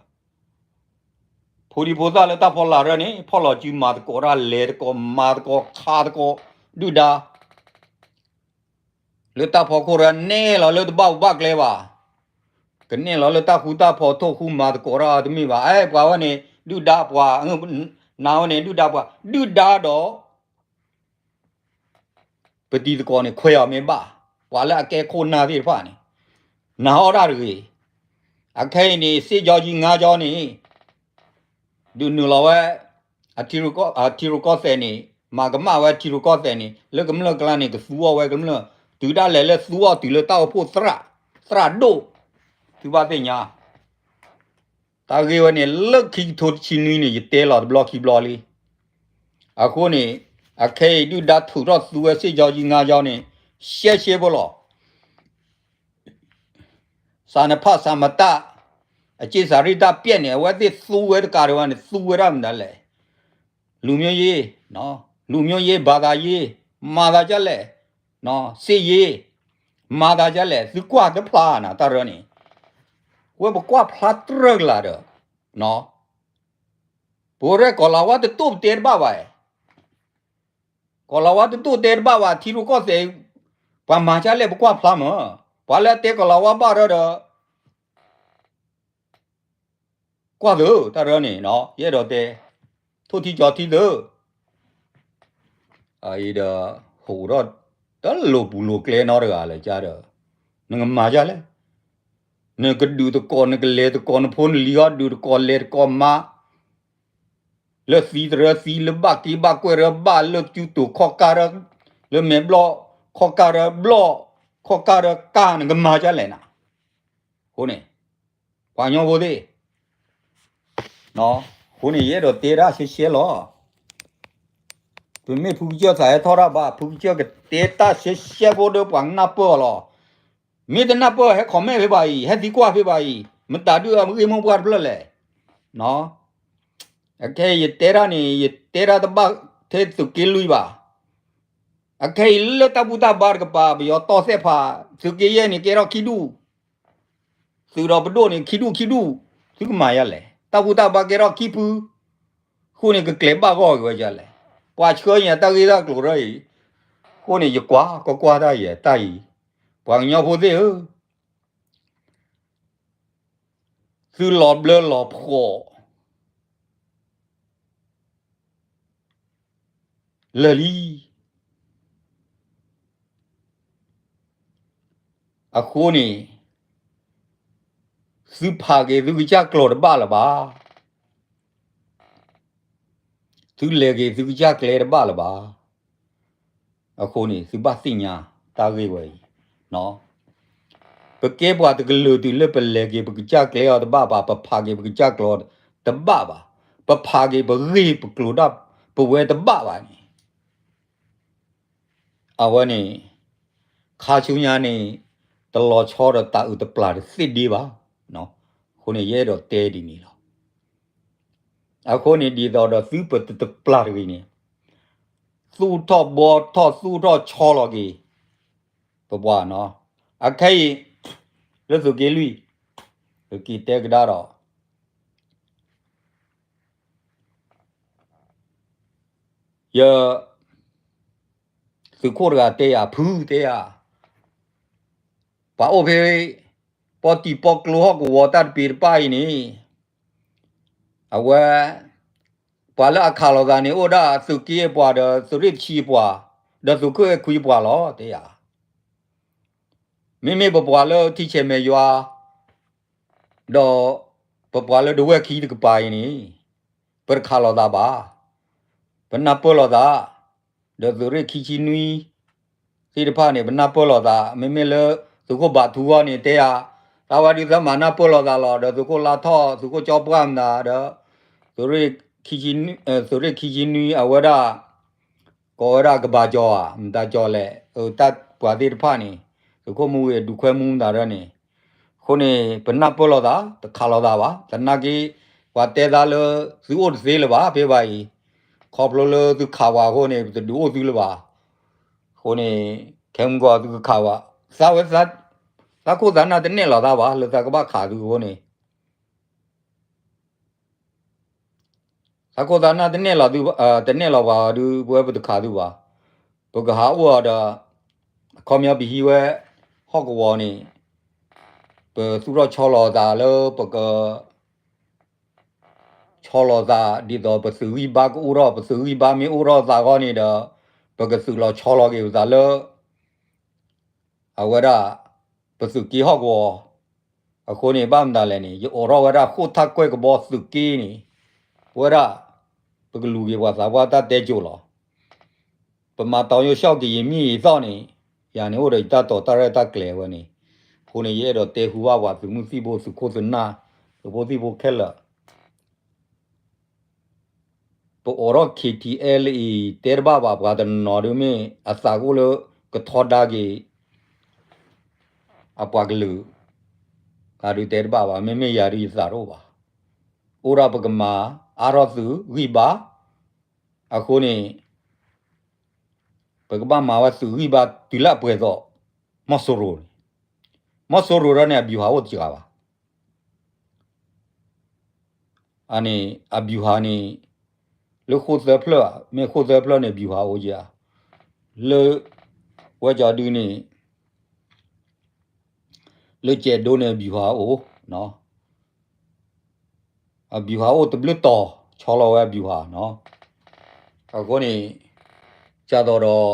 ဖိဒံဖိသၣ်လၢတၢ်ဖီလာ်ရၢန့ၣ် ဖီၣ်လီၤစုမၤသကိးတၢ် လဲၤသကိး မၤသကိး ခးသကိး ဒုၣ်ဒါ လၢတၢ်ဖီခိၣ်ရၢနဲၣ်လီၤလၢတဘၣ်အိၣ်ဘၣ်ကျဲဘၣ်, ကနဲၣ်လီၤလၢတၢ်ဃူတၢ်ဖိးထိၣ်ဃူမၤသကိးတၢ်တမ့ၢ်ဘၣ်. အဲ ပှၤဝဲန့ၣ် ဒုၣ်ဒါပှၤ, နၤဝဲန့ၣ် ဒုၣ်ဒါပှၤ, ဒုၣ်ဒါဒီး ပတံၤသကိးန့ၣ် ခွဲးအီၤမ့ၢ်ဘၣ်, ပှၤလၢအကဲခိၣ်နၢ်သ့ၣ်တဖၣ်န့ၣ် နာ်အီၣ်တၢ်တဂ့ၤ. အခဲအံၤန့ၣ် စ့ၣ်ကၠီယံၤငါကၠီန့ၣ် ဒုးနုာ်လီၤဝဲ အထံရူၢ်ကီၢ်သဲးန့ၣ် မၤကမၣ်ဝဲထံရူၢ်ကီၢ်သဲးန့ၣ် လၢကမျၢၢ်ကျါန့ၣ် ကသူအီၣ်ဝဲကမျၢၢ်, တုၤဒၣ်လဲာ်လၢသူအီၣ်တုၤလၢတၢ်အိၣ်ဖှိၣ်သရၣ်, သရၣ်ဒိၣ်, သုဘၣ်သ့ၣ်ညါ တၢ်ဂ့ၢ်ဝဲန့ၣ် လၢခံကထိတဆံနွံန့ၣ် ယတဲလီၤတဘျီခံဘျီလံ. အဃိန့ၣ် အခဲအံၤဒုၣ်ဒါထုးထီၣ်သူဝဲစ့ၣ်ကၠီယံၤငါကၠီန့ၣ် ရှဲရှဲဖိလီၤ. စးနဖးစးမတၢ် အက့ၢ်စးရ့ၣ်တၢ်ပျဲၢ်န့ၣ် အဝဲသ့ၣ်သူဝဲတကးဒံးဘၣ်န့ၣ် သူဝဲဒၣ်မနုၤလဲၣ်. လူမျိုးရေး, လူမျိုးရေး ဘာသာရေး, မၤသးဒ်လဲၣ်, စစ်ရေး, မၤသးဒ်လဲၣ်, သုကွၢ်တဖျါနၤတၢ်ရၢန့ၣ်, ဝဲပကွၢ်ဖျါတြၢၢ်ကလာ်ဒီး ပဝဲရဲၣ်ကီၤလၤဝါတတိၢ်ပတဲတဘၣ်ဘၣ်. ကီၤလၤဝါတတိၢ်တဲတဘၣ်ဘၣ် ထံရူၢ်ကီၢ်သဲး, ပှၤမၤဒ်လဲၣ်ပကွၢ်ဖျါမး, ပှၤလၢအတဲကီၤလၤဝါဘၣ်ရၢဒီး ကွၢ်သု တၢ်ရၢန့ၣ် ယအဲၣ်ဒိးတဲ, ထိၣ်ထံကၠီထံသု, အအံၤဒီး ဟိးဒီး တလိၤပူၤလိၤကျဲနီတဂၤလၢၤကဒီး, နကမၤဒ်လဲၣ်, နကဒုးသကိး နကလဲၤသကိး နဖိနလံၤဟီဒုးသကိးလဲၤသကိးမၤ လၢသံတရၢသံ လၢဘၣ်က့ဘၣ်ကွဲၢ်တရၢဘၣ် လၢကၠူတိၤခီၣ်ကၢ်တရၢ လၢမဲာ်ဘျီၣ်ခီၣ်ကၢ်တရၢဘျီၣ် ခီၣ်ကၢ်တရၢကၢ် နကမၤဒ်လဲၣ်နၤ. အဃိန့ၣ် ပှၤကညီဖိသ့ၣ် အဃိန့ၣ် ယအဲၣ်ဒိးတဲတၢ်ရှဲရှဲလီၤ. ပမ့ၢ်ဖုကစၢၢ်သးဟဲထီၣ်တၢ်ဘၣ် ဖုကစၢၢ်ကတဲတၢ်ရှဲရှဲဖိဒီးပှၤကနၢ်ပၢၢ်အီၤလီၤ. မ့ၢ်တနၢ်ပၢၢ်ဟဲ comment ဖဲဘၣ်အံၤ ဟဲသံကွၢ်ဖဲဘၣ်အံၤ မတၤဒုးအဂ့ၢ်မိၢ်ပှၢ်တဖျၢၣ်လဲၣ်. အခဲအံၤယတဲတၢ်န့ၣ် ယတဲတၢ်တဘၣ်ထဲသုးက့လွံၢ်ဘၣ်. အခဲအံၤလၢတၢ်ဘူၣ်တၢ်ဘါတကပၤ ပယီၤတီၢ်သဲၣ်ဖး သုးက့ယဲၢ်န့ၣ် ကဲထီၣ်ခံဒူၣ် သုးဒီးပဒိၣ်န့ၣ် ခံဒူၣ်ခံဒူၣ် သုကမၤယၤလဲၣ်. တၢ်ဘူၣ်တၢ်ဘါကဲထီၣ်ခံဖု အဃိန့ၣ် ကကျဲၤဘၣ်ဂီၢ်က့ၤဝဲဒ်လဲၣ်. ပှၤဆှၢညါတၢ်ဂ့ၢ်တၢ်ကျိၤရၢအံၤ အဃိန့ၣ် ယကွၢ်ကကွၢ်တၢ်ယဲတၢ်အံၤ ပှၤကညီဖိသ့ၣ်ဧၢ သုလီၤဘျၢလီၤဖှီၣ် လၢာ်လံ. အဃိန့ၣ် သုဖးက့ၤသုကစၢ်ကျီၤတဘၣ်လၢၤဘၣ်. သုလဲၤက့ၤသုကစၢ်ကျဲတဘၣ်လၢၤဘၣ်. အဃိန့ၣ် သုဘၣ်သ့ၣ်ညါတၢ်ဂ့ၢ်ဝဲအံၤ ပကဲပှၤတကလုာ်တုၤလၢပလဲၤက့ၤပကစၢ်ကျဲအီၤတဘၣ်ဘၣ်, ပဖးက့ၤပကစၢ်ကျီၤတဘၣ်ဘၣ်, ပဖးက့ၤပဂ့ၢ်ပကျိၤဒၣ်ပဝဲတဘၣ်ဘၣ်န့ၣ် အဝဲန့ၣ် ခါဆူညါန့ၣ် တလီၤဆီဒီးတၢ်အုးတပျၢ်တသ့ဒ့ဘၣ်. အဃိန့ၣ် ယအဲၣ်ဒိးတဲဒ်န့ၣ်လီၤ. အဃိန့ၣ် ဒ်သိးဒီးသုပတတပျၢ်တဂ့ၤန့ၣ် သူၣ်ထီၣ်ဘှီထီၣ် သူၣ်ထီၣ်ဆီလီၤက့ၤ ပပှၤနီၤ. အခဲအံၤ လၢသုးက့လွံၢ် သုးက့တဲကဒါဒီး ယ သုးခိၣ်တဂၤတဲယၤ ဖုတဲယၤ, ပှၤအိၣ်ဖဲ ပီၣ်တံၣ်ပီၣ်ကျိဟီၣ်ကဝီၤတၢ်တပ့ၤတပၢ်အံၤန့ၣ် အဝဲ ပှၤလၢအခးလိာ်သးန့ၣ် အိၣ်ဒၣ်သုးက့အပှၤဒီးသုးရ့ၣ်တဆံအပှၤ ဒီးသုးခိၣ်အဲၣ်ခွံအပှၤလီၤ တဲယၤ. မ့မ့ၢ်ပပှၤလၢထံဆဲးမဲာ်ယွၤ ဒီး ပပှၤလၢဒဝဲၢ်ခံတကပၤအံၤန့ၣ် ပတခးလိာ်သးဘၣ်. ပနၢ်ပၢၢ်လိာ်သး ဒီးသုးရ့ၣ်ခံဆံနွံ သ့ၣ်တဖၣ်န့ၣ် ပနၢ်ပၢၢ်လိာ်သး မ့မ့ၢ်လၢသုးခိၣ်ဘးထူအဂီၢ်န့ၣ် တဲယၤ တၢ်ဝဲဒုးသးမၤနၢ်ပၢၢ်လိာ်သးလီၤ ဒီးသုးခိၣ်လါထီၣ် သုးခိၣ်ကၠီပှၢ်မတၤဒီး သုးရ့ၣ်ခံဆံနွံ အဝဲဒၣ် ကိးဝဲဒၣ်ကဘၣ်ကၠီၤဧါ မတၤကၠီၤလဲၣ် တၢ်ပှၤသ့ၣ်တဖၣ်န့ၣ် သုးခိၣ်မူဂ့ၤ ဒူၣ်ခွဲမူမတၤဒၣ်န့ၣ် အဃိန့ၣ် ပနၢ်ပၢၢ်လိာ်သး တခးလိာ်သးဘၣ် သနာ်က့ ပှၤတဲသးလၢသုအိၣ်တသ့လၢၤဘၣ် ဖဲဘၣ်အံၤ ခီဖျိလၢသုခးဝဲအဃိန့ၣ် ပတဒုးအိၣ်သုလၢၤဘၣ်. အဃိန့ၣ် ခဲမုၢ်ဂီၤသုကခးဝဲ သးဝဲ သးခိၣ်သးနၢ်တနဲၣ်လီၤသးဘၣ် လၢသးကဘၣ်ခးသုအဃိန့ၣ် သးခိၣ်သးနၢ်တနဲၣ်လီၤသု တနဲၣ်လီၤပှၤဒုး ပဝဲပတခးသုဘၣ်. ပကဟးအိၣ်အီၤဒီး အခီပညီပဟံးဝဲ ဟီၣ်ကဝီၤန့ၣ် ပသူၣ်ထီၣ်ဆီလီၤသးလၢပက ဆီလီၤသး ဒ်သိးပသုးဂံၢ်ဘါကအိၣ်ထီၣ် ပသုးဂံၢ်ဘါမ့ၢ်အိၣ်ထီၣ်သးအဂီၢ်န့ၣ်ဒီး ပကသုးလီၤဆီလီၤက့ၤပသးလၢ အဝဲဒၣ် ပသုးက့ဟီၣ်ကဝီၤ အဃိန့ၣ် ဘၣ်မတၤလဲၣ်န့ၣ် ယအိးထီၣ်ဝဲဒၣ်ဃိၣ်ထၢ်ကွဲၢ်ကဘီသုးက့န့ၣ် ပဝဲဒၣ် ပကလူၤက့ၤပှၤသးပှၢ်တၢ်တဲကိၤလီၤ. ပမၤတီၤယိၣ်ဆှီၣ်က့ၤယမံၤအသီၣ်န့ၣ် ယၤန့ၣ်အိၣ်ဒီးယတၢ်တိာ်တၢ်ရဲၣ်တၢ်ကျဲၤဝဲန့ၣ် အဃိန့ၣ် ယအဲၣ်ဒိးတဲဟူဘၣ်ပှၤသုးမုၢ်သံၣ်ဘိ သုးခိၣ်သုးနၢ် သုးဖိသံၣ်ဖိခဲလၢာ် ပအိးထီၣ် K T L A တဲတဘၣ်ဘၣ် ပှၤတနီၤဒုးမ့ၢ်အသးကအိၣ်လၢကထီဒါက့ၤ အပှၤကလုာ် ဂၤဒုးတဲတဘၣ်ဘၣ် မ့မ့ၢ်ယၤဒုးယသးတအိၣ်ဘၣ်. အိၣ်ဒၣ်ပကမၤအါထီၣ်သုးဂံၢ်ဘါ အဃိန့ၣ် ပကဘၣ်မၤဝဲသုးဂံၢ်ဘါတုၤလၢအပှဲၤသိး မီၢ်စိရိၤန့ၣ် မီၢ်စိရိၤဒၣ်န့ၣ် အဗျူဟာအိၣ်တစှၤဘၣ်. အန့ၣ် အဗျူဟာန့ၣ် လၢဃိၣ်သၢဖျၢၣ် မ့ၢ်ဃိၣ်သၢဖျၢၣ်န့ၣ် ဗျူဟာအိၣ်ဧါ. လၢ ဝဲကၠီဒုန့ၣ် လၢကဲးဒိန့ၣ် ဗျူဟာအိၣ် အဗျူဟာအိၣ်တဘျုးတီၤ ဆီလီၤဝဲအဗျူဟာနီၤ. အဃိန့ၣ် ကၢ်သိးဒီး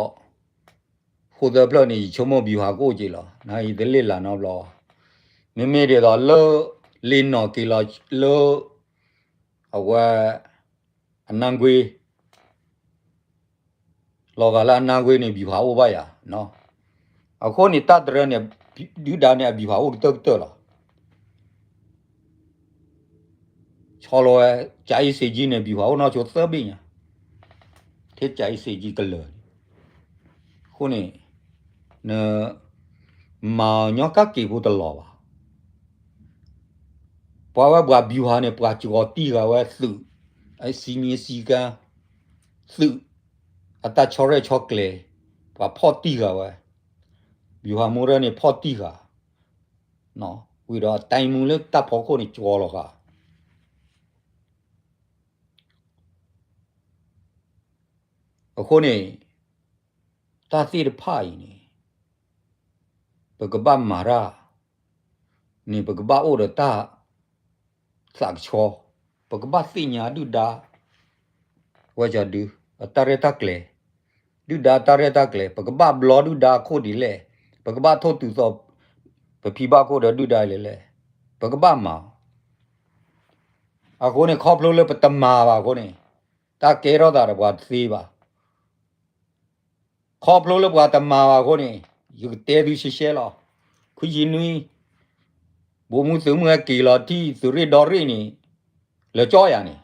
ဃိၣ်သၢဖျၢၣ်န့ၣ် ယဆိကမိၣ်ဗျူဟာကအိၣ်က့ၤလီၤ. ယတလ့ၣ်လၢနီတဘျီဘၣ်. မ့မ့ၢ်ဒ်သိးလၢ လ့နီၢ်က့ၤလီၤလၢ အဝဲ နါကွ့ လီၤဂာ်လၢအနါကွ့န့ၣ် ဗျူဟာအိၣ်ဘၣ်ယၤ, အဃိန့ၣ် တၢ်တရၢန့ၣ် ဒုၣ်ဒါန့ၣ် အဗျူဟာအိၣ်ကတၢၢ်ကတၢၢ်လီၤ. ဆီလီၤဝဲ ကၠၤအ့စ့ကၠံန့ၣ် ဗျူဟာအိၣ်နီၢ်ဆိသၢဘ့ၣ်ညါ, ထဲကၠၤအ့စ့ကၠံကလၢာ်န့ၣ်, အဃိန့ၣ် နမၤညီကၣ်က့ၤဖိတလီၤဘၣ်. ပှၤဝဲပှၤဗျူဟာန့ၣ် ပှၤကီၤတံၢ်ဃာ်ဝဲသုး, အစံမံစံကါ, သုး, အတၢ်ဆီရဲၣ်ဆီကျဲၤ, ပှၤဖီၣ်တံၢ်ဃာ်ဝဲ, ဗျူဟာမှူးရၢန့ၣ်ဖီၣ်တံၢ်ဃာ်, ဝံၤဒီးအတိုင်းမှူးလၢတၢ်ဖီခိၣ်န့ၣ်ကီၤလီၤဃာ် အဃိန့ၣ် တၢ်သ့ၣ်တဖၣ်အံၤန့ၣ် ပကဘၣ်မၤတၢ်န့ၣ် ပကဘၣ်အိၣ်ဒီးတၢ်သးကဆှီ, ပကဘၣ်သ့ၣ်ညါဒုၣ်ဒါ ဝဲကဒု အတၢ်ရဲၣ်တၢ်ကျဲၤ, ဒုၣ်ဒါတၢ်ရဲၣ်တၢ်ကျဲၤ, ပကဘၣ်ဘျီဒုၣ်ဒါအခိၣ်ဒ်လဲၣ်, ပကဘၣ်ထိၣ်တုၤသီ ပဖံဘၣ်ခိၣ်ဒီးဒုၣ်ဒါလဲၣ်လဲၣ်, ပကဘၣ်မၤ အဃိန့ၣ် ခီဖျိလၢပတမၤဘၣ်အဃိန့ၣ် တၢ်ကဲထီၣ်သးဒီးပှၤတသ့ဘၣ်. ခီဖျိလၢပှၤတမၤဘၣ်အဃိန့ၣ် ယကတဲသုရှဲရှဲလီၤ. ခွံဆံနွံ ဘိးမုၢ်သုးမုၢ်ဟဲက့ၤလီၤထံၣ်သုးရ့ၣ်ဒီရ့ၣ်န့ၣ် လၢကၠီယၤန့ၣ်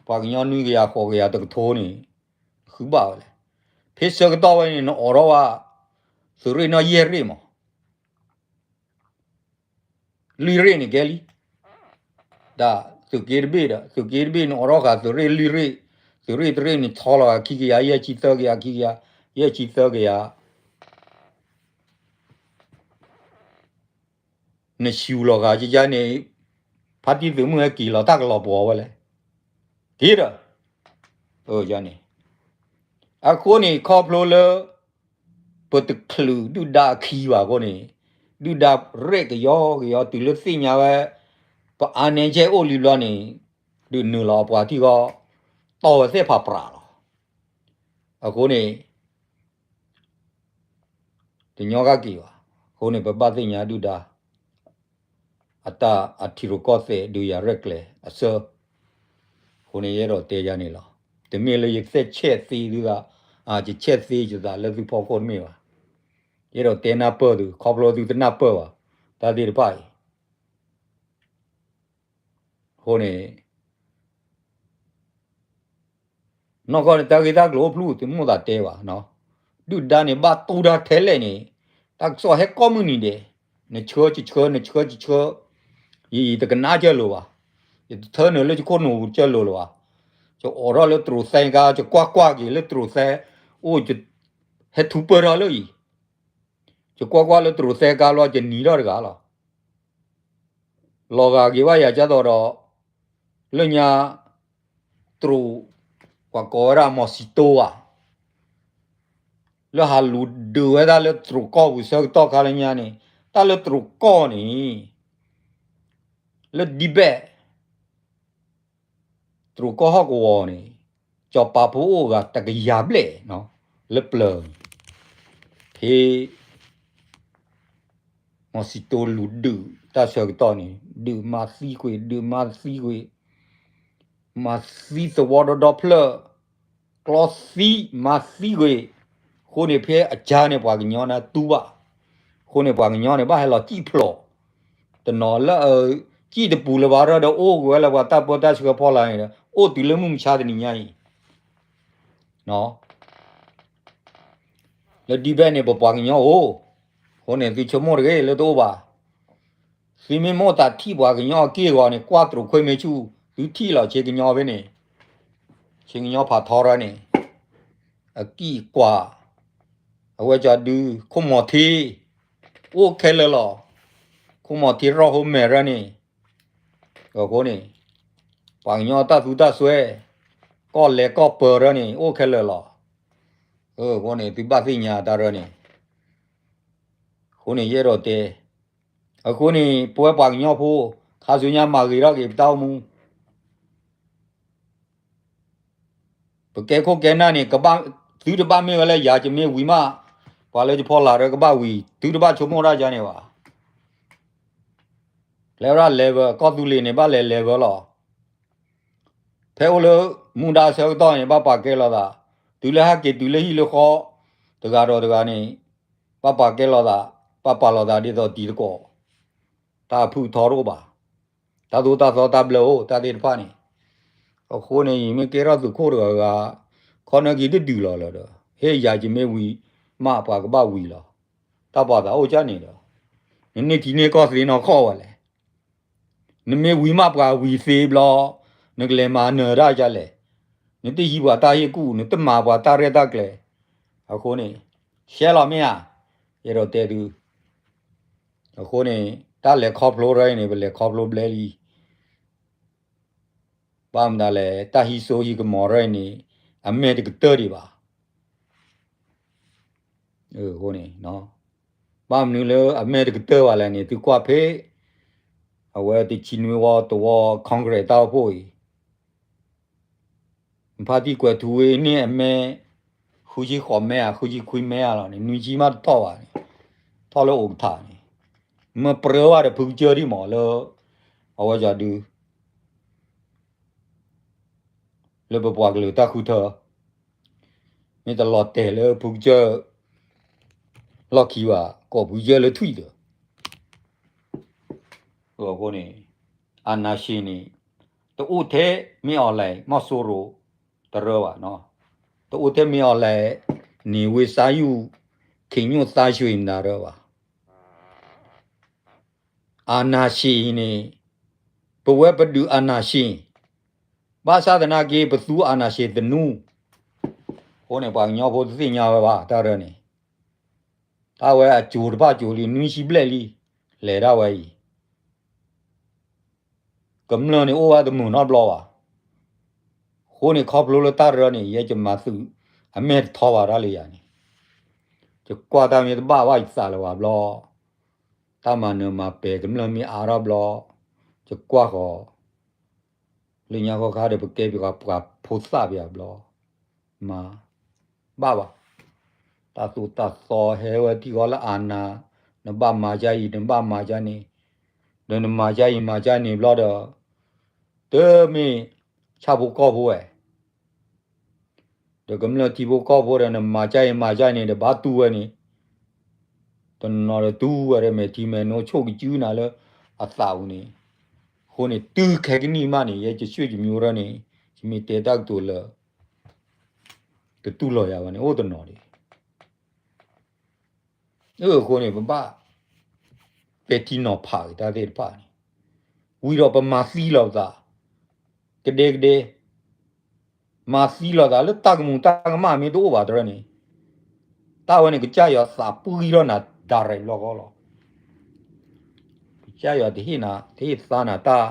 ပှၤကညီနွံကယၤဃိးကယၤတကထိန့ၣ် ဃုဘၣ်ဝဲလဲၣ်. ဖဲဆၢကတီၢ်ဝဲန့ၣ် နအိးထီၣ်ဝဲ သုးရ့ၣ်နီၢ်ယဲၢ်ရ့ၣ်မး လွံၢ်ရ့ၣ်န့ၣ်ကဲလံ. တၢ်သုးက့တဘ့ၣ်ဒီး သုးက့တဘ့ၣ်န့ၣ် အိးထီၣ်ဃာ်သုးရ့ၣ်လွံၢ်ရ့ၣ်, သုးရ့ၣ်တရ့ၣ်န့ၣ် ဆီလီၤဂာ်ခံကယၤ ယဲၢ်ဆံသၢကယၤ ခံကယၤ ယဲၢ်ဆံသၢကယၤ နဆူၣ်လီၤဂာ်ကယၤန့ၣ် ဖါတံၢ်သုးမုၢ်ဟဲက့ၤလီၤ တၢ်ကလီၤပှီၤဝဲလဲၣ်. က့ၤဒီး န့ၣ် အဃိန့ၣ် ခီဖျိလၢ ပတချုးဒုၣ်ဒါအခံဘၣ်အဃိန့ၣ် ဒုၣ်ဒါရဲၣ်ကယီကယီတုၤလၢသ့ၣ်ညါဝဲ ပအါနဲကဲအိၣ်လံဘျီန့ၣ် ဒုးနုာ်လီၤအပှၤထံၣ်ဃီ တီၢ်ဝဲသ့ၣ်ဖးပြးလီၤ. အဃိန့ၣ် တညီကက့ၤဘၣ်. အဃိန့ၣ် ပဘၣ်သ့ၣ်ညါဒုၣ်ဒါ အတၢ်အထံရူၢ်ကီၢ်သဲးဒုးယၤရဲၣ်ကျဲၤအဆၢ, အဃိန့ၣ် ယအဲၣ်ဒိးတဲယၤန့ၣ်လီၤ. တမ့ၢ်လၢယသ့ၣ်ဆဲးသ့သုသး, ယဆဲးသ့ယသးလၢသုဖီခိၣ်တမ့ၢ်ဘၣ်. ယအဲၣ်ဒိးတဲနၢ်ပၢၢ်သု ခီဖျိသုတနၢ်ပၢၢ်ဘၣ် တၢ်သ့ၣ်တဖၣ်အံၤ အဃိန့ၣ် နီၢ်ကီၢ်န့ၣ် တၢ်ဂ့ၢ်တၢ်ကျိၤအိၣ်ဖျူၣ် သုမိၣ်သးတဲဘၣ်, ဒုၣ်ဒါန့ၣ် ဘၣ်တူၢ်တၢ်ထဲလဲၣ်န့ၣ် တၢ်ကစီၣ်ဟဲကိးမုၢ်နံၤဒဲး, နဆှၢယဆှၢ နဆှၢယဆှၢ, ယတကနၣ်ကၢၢ်လိာ်ဘၣ်, ယတထၢနုာ်လၢယခိၣ်နူာ်ကၢၢ်လိာ်လၢၤဘၣ်. ယအိးထီၣ်လၢတရူးသဲကါ ယကွၢ်ကွၢ်က့ၤလၢတရူးသဲ အိၣ် ဟဲထူပၢၢ်ထီၣ်လၢအံၤ ယကွၢ်ကွၢ်လၢတရူးသဲကါလီၤ ယနံၤထီၣ်တဂၤလီၤ. လီၤဂာ်က့ၤဘၣ်ယၤကၢ်သိးဒီး လၢညါ တရူး ပှၤကိးဝဲဒၣ် မီၤစံတိဧါ, လၢဟးလူၤဒုးဝဲဒၣ်လၢတရူးကီၢ်ပူၤဆၢကတီၢ်ခါလၢညါန့ၣ် တၢ်လၢတရူးကီၢ်န့ၣ် လၢဒံဘဲၣ် တရူးကီၢ်ဟီၣ်ကဝီၤန့ၣ် ကၠီၤပၤဖိအိၣ်ဂၤတကယၤဘျဲၣ် လၢပျၢၤန့ၣ် ဖဲ မီၤစံတိလူၤဒုးတၢ်ဆၢကတီၢ်န့ၣ် ဒုးမၤသံကွံာ် ဒုးမၤသံကွံာ် မၤသံသဝီဒီဒီဖျၢၣ် ကျီသံ မၤသံကွံာ်, အဃိန့ၣ် ဖဲအကါန့ၣ် ပှၤကညီန့ၣ်တူၢ်ဘၣ်, အဃိန့ၣ် ပှၤကညီန့ၣ် ဘၣ်ဟဲလီၤစံၣ်ဖျိး, တနီၤလၢအစံၣ်တပူၤလၢၤဘၣ်ရၢဒီး အိၣ်က့ၤဝဲလၢပှၤတၢ်ပၢတၢ်ဆှၢဖီလာ်န့ၣ်ဒီး အိၣ်တုၤလၢမုၢ်မဆါတနံၤညါအံၤ လၢဒံဘဲၣ်န့ၣ် ပပှၤကညီအိၣ်, အဃိန့ၣ် သုဆိကမိၣ်တဂ့ၤလၢတအိၣ်ဘၣ်. သုမ့ၢ်မိၣ်သးထံၣ်ပှၤကညီအက့ၢ်အဂီၤန့ၣ် ကွၢ်တရူးခွ့မ့ၢ်ဆူၣ်, သုထံၣ်လီၤ ဆ့ကညီဖဲန့ၣ်, ဆ့ကညီဖးထီရၢန့ၣ်, အကံၢ်ကွၢ်, အဝဲကဒု ခိၣ်မီၤထံ, အိၣ်ခဲလၢာ်လီၤ, ခိၣ်မီၤထံရီၣ်ဟိမဲာ်ရၢန့ၣ်, အဃိန့ၣ် ပှၤကညီတၢ်သူတၢ်စွဲ, ကီၢ်လဲၤကီၢ်ပၢၤရၢန့ၣ် အိၣ်ခဲလၢာ်လီၤ. အဃိန့ၣ် သုဘၣ်သ့ၣ်ညါတၢ်ရၢန့ၣ်, အဃိန့ၣ် ယအဲၣ်ဒိးတဲ, အဃိန့ၣ် ပဝဲပှၤကညီဖိ ခါဆူညါမၤဂ့ၤထီၣ်က့ၤပတၢ်အိၣ်မူ ပကဲခိၣ်ကဲနၢ်န့ၣ် ကဘၣ်, သုတဘၣ်မ့ၢ်ဝဲလၢယၤ ယမ့ၢ်ဝံၤမး, ပှၤလၢယဖီလာ်ရၢကဘၣ်ဝံၤ, သုတဘၣ်ဆိကမိၣ်တၢ်ယၤန့ၣ်ဘၣ်. လဲၤဝဲဒၣ် level ကီၢ်သူလ့ၤန့ၣ် ဘၣ်လဲၤ level လီၤ. ဖဲအိၣ်လၢမူဒါဆၢကတီၢ်န့ၣ် ဘၣ်ပာ်ကဲလိာ်သး, တုၤလၢဟဲက့ၤတုၤလၢဟံၣ်လၢဃီ တဂၤဒီးတဂၤန့ၣ် ဘၣ်ပာ်ကဲလိာ်သး, ဘၣ်ပာ်လိာ်သးဒ်သိးတံၤသကိး, တၢ်ဖုၣ်ထီတအိၣ်ဘၣ်, တၢ်သိၣ်တၢ်သီတၢ်ဘျၢအိၣ် တၢ်သ့ၣ်တဖၣ်န့ၣ်, အဃိန့ၣ် ယမ့ၢ်ကဲထီၣ်သုးခိၣ်တဂၤဂၤ, ခီနၢက့ၤတဒုးလီၤလၢၤဒီး ဟ့ၣ်ယၤယမ့ၢ်ဝံၤမးပှၤကဘၣ်ဝံၤလီၤ. တၢ်ပာ်သးအိၣ်ကၢ်န့ၣ်ဒီး နန့ၢ်ထံန့ၢ်ကီၢ်သ့နီၢ်ခီၣ်ဝဲလဲၣ်. နမ့ၢ်ဝံၤမးပှၤဝံၤသ့ဘျီ, နကလဲၤမၤနၢၤတၢ်ဒ်လဲၣ်. နတဟံးပှၤတၢ်ဟ့ၣ်ကူၣ်, နတမၤပှၤတၢ်ရဲၣ်တၢ်ကျဲၤ. အဃိန့ၣ် ရှဲလီၤမ့ၢ်ဧါ, ယအဲၣ်ဒိးတဲသု. အဃိန့ၣ် တၢ်လဲၤခီဖျိရၢအံၤန့ၣ် ပလဲၤခီဖျိဘျဲလံ. ဘၣ်မနုၤလဲၣ် တၢ်ဟံးစိဟံးကမီၤရၢအံၤန့ၣ် အမဲာ်တကတၢၢ်ဒံးဘၣ်. အဃိန့ၣ် ဘၣ်မနုၤလၢအမဲာ်တကတၢၢ်ဘၣ်လဲၣ်န့ၣ် သုကွၢ်ဖဲ အဝဲတဆံနွံဝီတဝီ Congress တၢ်အိၣ်ဖှိၣ်အံၤ ဖါတံၢ်ကွဲးထူဝ့န့ၣ် အမဲ ဃုဆံဃိးမဲဧါ ဃုဆံခွံမဲဧါလီၤန့ၣ် နွံဆံမးတထီၣ်ဘၣ်န့ၣ် ထီၣ်လၢအိၣ်ကထါန့ၣ် မ့ၢ်ပြၢဘၣ်ဒီးဖုကစၢၢ်ဒံးမးလၢ အဝဲဒုး လၢပပှၤကလုာ်တၢ်ဃုထၢ မ့ၢ်တလီၤတဲာ်လၢဖုကစၢၢ် လီၢ်ခံဘၣ် ကိးဖုကစၢၢ်လၢထွံၣ်ဒီး အဃိန့ၣ် အာဏာရှင်န့ၣ် တအိၣ်ထဲမင်းအောင်လှိုင် မီၢ်စိရိၤတရၢဘၣ်နီၤ တအိၣ်ထဲမင်းအောင်လှိုင်န့ၣ် ဝ့ၢ်စါယုၢ် ခင်ညွန့်သားဆွေ မတၤရၢဘၣ် အာဏာရှင်အံၤန့ၣ် ပဝဲပဒုးအာဏာရှင် ဘၣ်ဆၣ်သနာ်က့ ပသူအာဏာရှင်သနူ အဃိန့ၣ် ပှၤကညီဖိတသ့ၣ်ညါဝဲဘၣ် တၢ်ရၢန့ၣ် တၢ်ဝဲအစိၤတဖၣ်စိၤလံ နွံဆံဘျဲၣ်လံ လဲၤဒၣ်ဝဲအံၤ ကမျၢၢ်န့ၣ်အိၣ်ဝဲတမုာ်နီတဘျီဘၣ်. အဃိန့ၣ် ခီဖျိလၢတၢ်ရၢန့ၣ် ယဲယမၤသုး အမဲာ်တထီဘၣ်တၢ်လၢယၤန့ၣ် ယကွၢ်တၢ်မ့ၢ်တဘၣ်ဘၣ်ယသးလၢၤဘၣ်ဘျီ တၢ်မၤနၢၤမၤပဲာ်ကမျၢၢ်မ့ၢ်အါထီၣ်ဘျီ ယကွၢ်ဃီၤ လၢညါဃီခါဒီး ပကဲပှၤဖိသၣ်ပယီၤဘျီ မၤ ဘၣ်ဘၣ်. တၢ်သိၣ်တၢ်သီဟဲဝဲထံဃီလၢအနၤ နဘၣ်မၤဒ်အံၤ နဘၣ်မၤဒ်န့ၣ် ဒီးနမၤဒ်အံၤမၤဒ်န့ၣ်ဘျီဒီး တမ့ၢ်ဆၣ်ဖိကီၢ်ဖိဝဲ ဒီးကမျၢၢ်ထံဖိကီၢ်ဖိဒီး နမၤဒ်အံၤမၤဒ်န့ၣ်ဒီး ဘၣ်တူၢ်ဝဲန့ၣ် တနီၤဒီးတူၢ်ဝဲဒီး မဲာ်ထံမဲာ်နိဆိၣ်ကစုနၤလၢအသးပူၤန့ၣ် အဃိန့ၣ် တုၤခဲကနံၣ်မးန့ၣ် ယဲယဆွေမျိုးရၢန့ၣ် ယမ့ၢ်တဲတၢ်ကတိၤလၢ တတူၢ်လိာ်ယၤဘၣ်န့ၣ် အိၣ်တနီၤဒံး အဃိန့ၣ် ပဘၣ်ပဲာ်ထံနီၤဖးက့ၤတၢ်သ့ၣ်တဖၣ်န့ၣ် ဝံၤဒီးပမၤသံလီၤပသး ကဒဲကဒဲ မၤသံလီၤသးလၢတၢ်ကမူၤတၢ်ကမၣ်မ့ၢ်တအိၣ်ဘၣ်တရၢန့ၣ် တၢ်ဝဲန့ၣ် ကစၢ်ယွၤသးပှံထီၣ်နၤ direct လီၤကီလီၤ. ကစၢ်ယွၤတဟ့ၣ်နၤ တဟ့ၣ်သါနၤတၢ်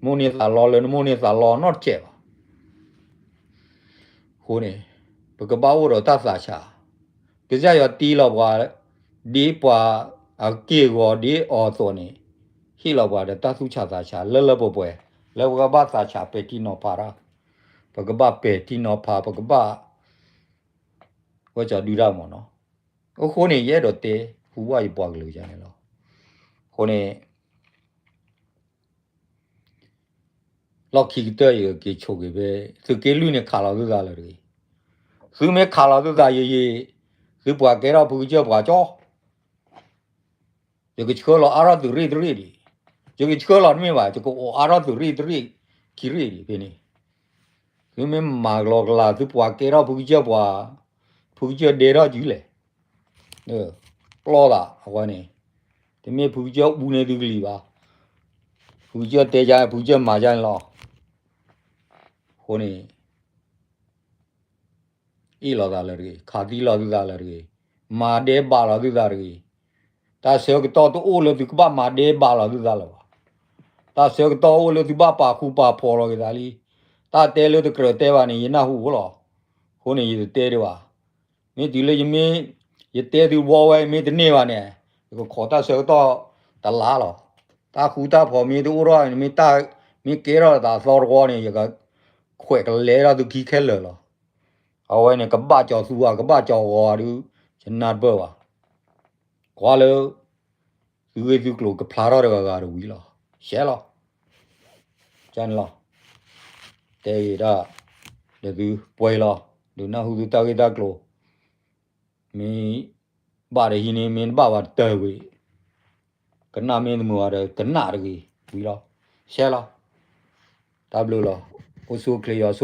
မိၣ်န့ၢ်သးလီလၢနမိၣ်န့ၢ်သးလီနီတစဲးဘၣ်. အဃိန့ၣ် ပကဘၣ်အိၣ်ဒီးတၢ်သးဆး ကစၢ်ယွၤတ့လီၤပှၤ ဒ်ပှၤအက့ၢ်အဂီၤဒ်အီၤအသိးန့ၣ် ဟ့ၣ်လီၤပှၤဒီးတၢ်သူၣ်ဆးသးဆးလၢလၢပှဲၤပှဲၤ လၢပကဘၣ်သးဆးပဲာ်ထံနီၤဖးတၢ် ပကဘၣ်ပဲာ်ထံနီၤဖး ပကဘၣ် ဝဲကၠီဒုၣ်တၢ်မၢ်နီၤ. အဃိန့ၣ် ယအဲၣ်ဒိးတဲ ဟူဘၣ်ယပှၤကလုာ်ယၤန့ၣ်လီၤ. အဃိန့ၣ် လီၢ်ခံကတၢၢ်အံၤ က့ၤဆိးက့ၤဖဲ သုးက့လွံၢ်န့ၣ် ခးလီၤသုသးလၢၤတဂ့ၤ. သုမ့ၢ်ခးလီၤသုသးယံာ်ယံာ် သုပှၤကဲထီၣ်ဖုကစၢၢ်ပှၤကၠီ ယကဆှၢလီၤအါထီၣ်သုးရ့ၣ်တရ့ၣ်ဒံး, ယကဆှၢလီၤတမ့ၢ်ဘၣ် ယကအိၣ်အါထီၣ်သုးရ့ၣ်တရ့ၣ် ခံရ့ၣ်ဒံးဖဲန့ၣ်, သုမ့ၢ်မၤကလီကလီ သုပှၤကဲထီၣ်ဖုကစၢၢ်ပှၤ, ဖုကစၢၢ်ဒဲထီၣ်စုလဲၣ်, ပျီသးအဝဲန့ၣ်, တမ့ၢ်ဖုကစၢၢ်အူန့ၢ်သုကလံၤဘၣ်, ဖုကစၢၢ်တဲယါ ဖုကစၢၢ်မၤယါန့ၣ်လီၤ. အဃိန့ၣ် အ့ၣ်လိာ်သးလၢၤတဂ့ၤ, ခးသံလီၤသုသးလၢၤတဂ့ၤ, မၤဒဲးဘးလီၤသုသးတဂ့ၤ. တၢ်ဆၢကတီၢ်တအိၣ်လၢသုကဘၣ်မၤဒဲးဘးလီၤသုသးလၢၤဘၣ်. တၢ်ဆၢကတီၢ်အိၣ်လၢသုဘၣ်ပာ်ဃူပာ်ဖိးလီၤက့ၤသးလံ. တၢ်တဲလၢတကြၢးတဲဘၣ်န့ၣ် ယနၢ်ဟူဖိလီၤ. အဃိန့ၣ် ယတတဲဒံးဘၣ်. မ့ၢ်တုၤလၢယမ့ၢ်, ယတဲသုဝီဝဲမ့ၢ်တန့ၢ်ဘၣ်န့ၣ်, ယကခိးတၢ်ဆၢကတီၢ်တလါလီၤ. တၢ်ဃူတၢ်ဖိးမ့ၢ်တအိၣ်ထီၣ်, မ့ၢ်ကဲထီၣ်သးသီတဝီန့ၣ် ယကခွဲးကလဲထီၣ်သုခံခဲလၢာ်လီၤ. အဝဲန့ၣ် ကဘၣ်ကၠီၤသူဧါ ကဘၣ်ကၠီၤဂီၤဧါဒုး, ယနၢ်တပၢၢ်ဘၣ်. ကွၢ်လၢ သုဂ့ၢ်သုကျိၤကဖျါထီၣ်တဂၤဂၤတဝံၤလီၤ. ရှဲလီၤ. ကန့ၣ်လီၤ. တဲဂ့ၤဒၣ် ဒီးသုပှဲၤလီၤ, ဒုးနၢ်ဟူသုတၢ်ဂ့ၢ်တၢ်ကျိၤ, မ့ၢ်ဘၣ်တဟံးန့ၢ် မ့ၢ်တဘၣ်ဘၣ်တတၢၢ်ကွံာ်, ကနၣ်မ့ၢ်တမုာ်ဘၣ်ဒီး ကနၣ်တဂ့ၤဝံၤလီၤ, ရှဲလီၤ, တၢ်ဘျုးလီၤ, အိၣ်ဆူၣ်အိၣ်ချ့ယွၤ